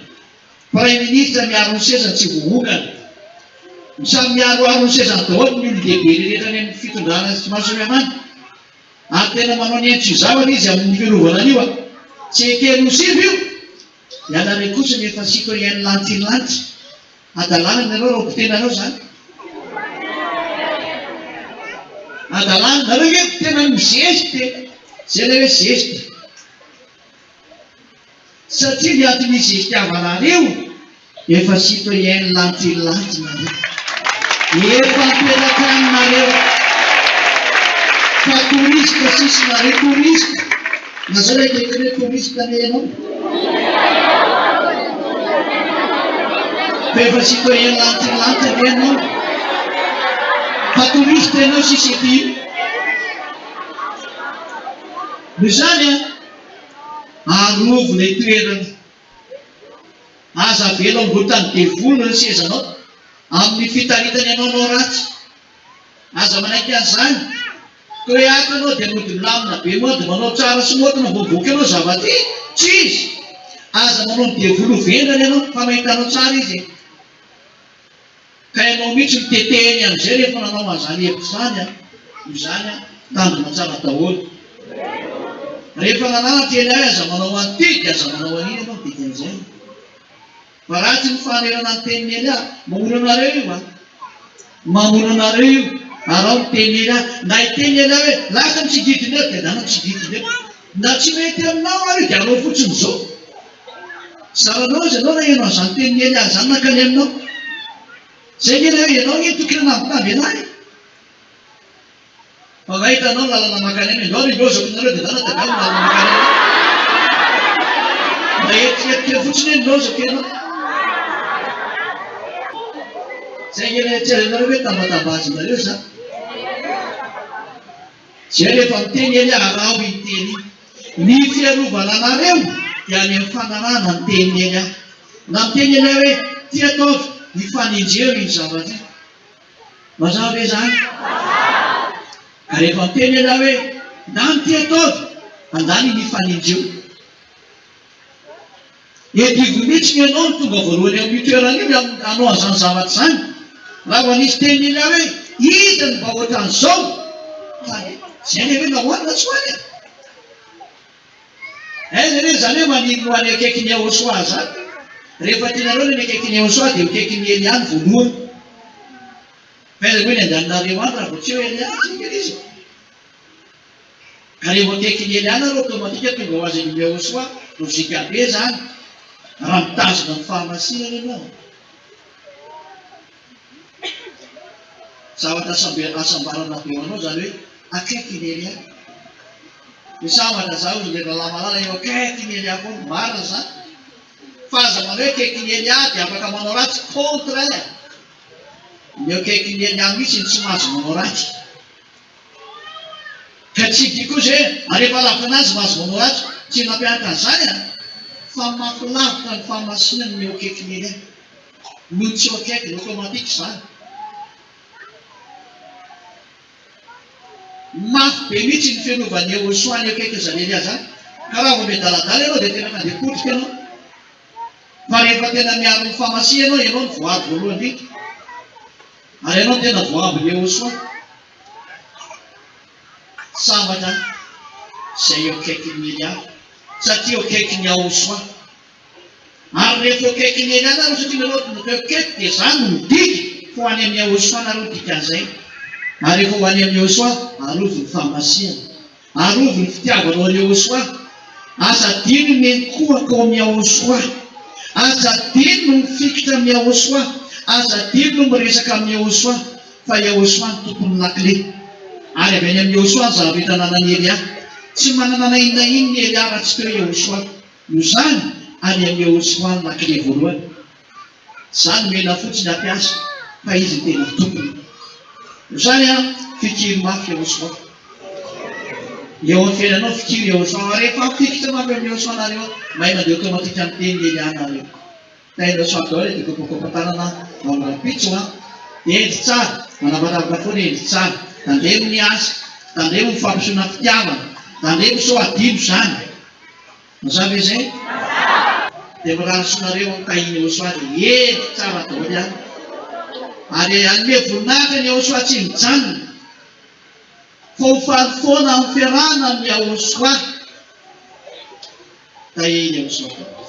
Praiminisitra miaro ny sezany tsy voaongana. Samy miaroaro ny sezany daholo ny olon-dehibe rehetra any amin'ny fitondrana sy maro samihafa any. Ary tena manao ny ainy tsy ho zavatra izy amin'ny fiarovana an'io a! Tsy ekeny ho sivy io! Ianareo kosa no efa citoyen lantilanty. Hadalana nareo raha hopotehinareo zany. Hadalana, nareo nge tena mizeste e! Zay ilay hoe zeste. Satria ny antony izestiavanareo efa citoyen lantilanty nareo. Efa mipetraka any nareo. Fa touriste sisa nareo, touriste. Lazao ilay akaiky hoe touriste anie ianao. Fa efa citoyen lantilanty anie ianao. Fa touriste ianao sisa ety io. Noho izany an, arovy ilay toerana. Aza avela ho mbotan'ny devoly ny sezanao amin'ny fitaritany anao hanao ratsy. Aza manaiky an'izany. Koa hoe ato ianao dia mody milamina be mody manao tsara sy maotina vao mivoaka ianao zava-ty tsy izy. Aza manao ny devoly ho vendrana ianao fa mahita anao tsara izy e. Ka ianao mihitsy no tetehiny amin'izay rehefa nanao an'izany hevitra izany an. Noho izany an, tandrina tsara daholo. Rehefa nananatra i Elia aza manao an'ity dia aza manao an'iny ianao ny dikan'izay. Fa ratsy ny fanerana ny tenin'i Elia. Mamono anareo io an. Mamono anareo io. Araho ny tenin'i Elia. Na hiteny Elia hoe lasa ny tsigidina eo dia lana ny tsigidina eo. Na tsy mety aminao ary io dia alao fotsiny izao. Zaranao izy ianao naheno an'izany tenin'i Elia izany nankany aminao. Izay nge ilay hoe ianao nge tokony hanambitamby an'ahy. Fa nga hitanao ny lalana mankany aminy? Ndao ry lozako nareo dia ndana tadiavo ny lalana mankany aminy. Mba eritrereto kely fotsiny hoe ny lozako ianao. Zay ange ilay tsy hainareo hoe tambatambazinareo za. Zay rehefa miteny eny araho iny teny iny. Ny fiarovana anareo dia any amin'ny fanarahana ny tenin'i Elia. Na miteny Elia hoe ty ataovy, ifanenjeho iny zavatra iny. Mazava ve izany? Ka rehefa miteny Elia hoe ndany ty ataovy, andany iny ifanenjeho. Edivo mihitsy ny ianao no tonga voalohany amin'io toerana io hanao an'izany zavatra izany. Raha vao nisy tenin'i Elia hoe, Iza no mba hoatran'izao? Fa izay anie hoe nahoany na tsy ho any e! Aiza anie izany hoe maniry ny ho any akaikin'i Yahoshuah izany? Rehefa tianareo ny any akaikin'i Yahoshuah dia ho akaikin'i Elia ny voalohany. Fa aiza moa ny andehananareo any raha vao tsy eo Elia? Tsy eo izy. Ka revo akaikin'i Elia nareo automatique tonga ho azy any Yehosoa, logique be zany raha mitazona ny fahamasinana ianao. Zavatra hasambarana be ho anao zany hoe akaikin'i Elia. Ny sambatra za hoy le rahalahy malala eo akaikin'i Elia foana, marina zany. Fa aza manao hoe akaikin'i Elia dia afaka manao ratsy, contraire. Ny eo akaikin'i Elia mihitsy no tsy mahazo manao ratsy. Ka tsy dia koa izay ary efa lavitra anazy mahazo manao ratsy, tsy nampianatra an'izany an! Fa mafy lavitra ny fahamasinany ny eo akaikin'i Elia noho ny tsy eo akaikiny, automatique izany. Mafy be mihitsy ny fiarovan'i Yehosua ny eo akaikin'izany Elia izany, ka raha vao miadaladala ianao dia tena handeha potrika ianao. Fa rehefa tena miaro ny fahamasinana ianao, ianao no voaro voalohany indrindra. Ary ianao no tena voaambin'i Yehosua. Sambatra izay eo akaikin'i Elia, satria eo akaikin'i Yahosoa. Ary rehefa eo akaikin'i Elia nareo, satria nareo no teo akaiky, dia izany no midika fa ho any amin'i Yahosoa nareo dikan'izay. Ary rehefa ho any amin'i Yahosoa, arovy ny fahamasihana. Arovy ny fitiavanao an'i Yehosua. Aza adino ny miankohoka ao amin'i Yahosua. Aza adino ny mifikitra amin'i Yahosua. Aza adino ny miresaka amin'i Yahosua, fa Yahosua no tompon'ny lakile. Ary avy any amin'i Yahosua ny zava-bita ananan'i Elia. Tsy manana na inona inona i Elia raha tsy teo Yahosua. Noho izany, any amin'i Yahosua ny lakile voalohany. Za nomena fotsiny hampiasa fa izy no tena tompony. Izany an, fikiro mafy Yehosua. Eo amin'ny fiainanao fikiro Yehosua. Ary rehefa mifikitra mafy amin'i Yehosua nareo, mahay mandeha automatique amin'ny tenin'i Elia nareo. Tahin'i Yehosua daholo e, dia kopakopa-tanana ho amin'ny rahampitso an. Hendry tsara, manavadavaka foana hendry tsara. Tandremo ny asa, tandremo ny fampisehoana fitiavana, tandremo sao adino izany. Mazava ve izay? Dia mirary soa nareo aho tahin'i Yehosua dia hendry tsara daholo an! Ary hanome voninahitra an'i Yehosua tsy mijanona fa ho faly foana amin'ny fiarahana amin'i Yahosua. Tahin'i Yehosua daholo.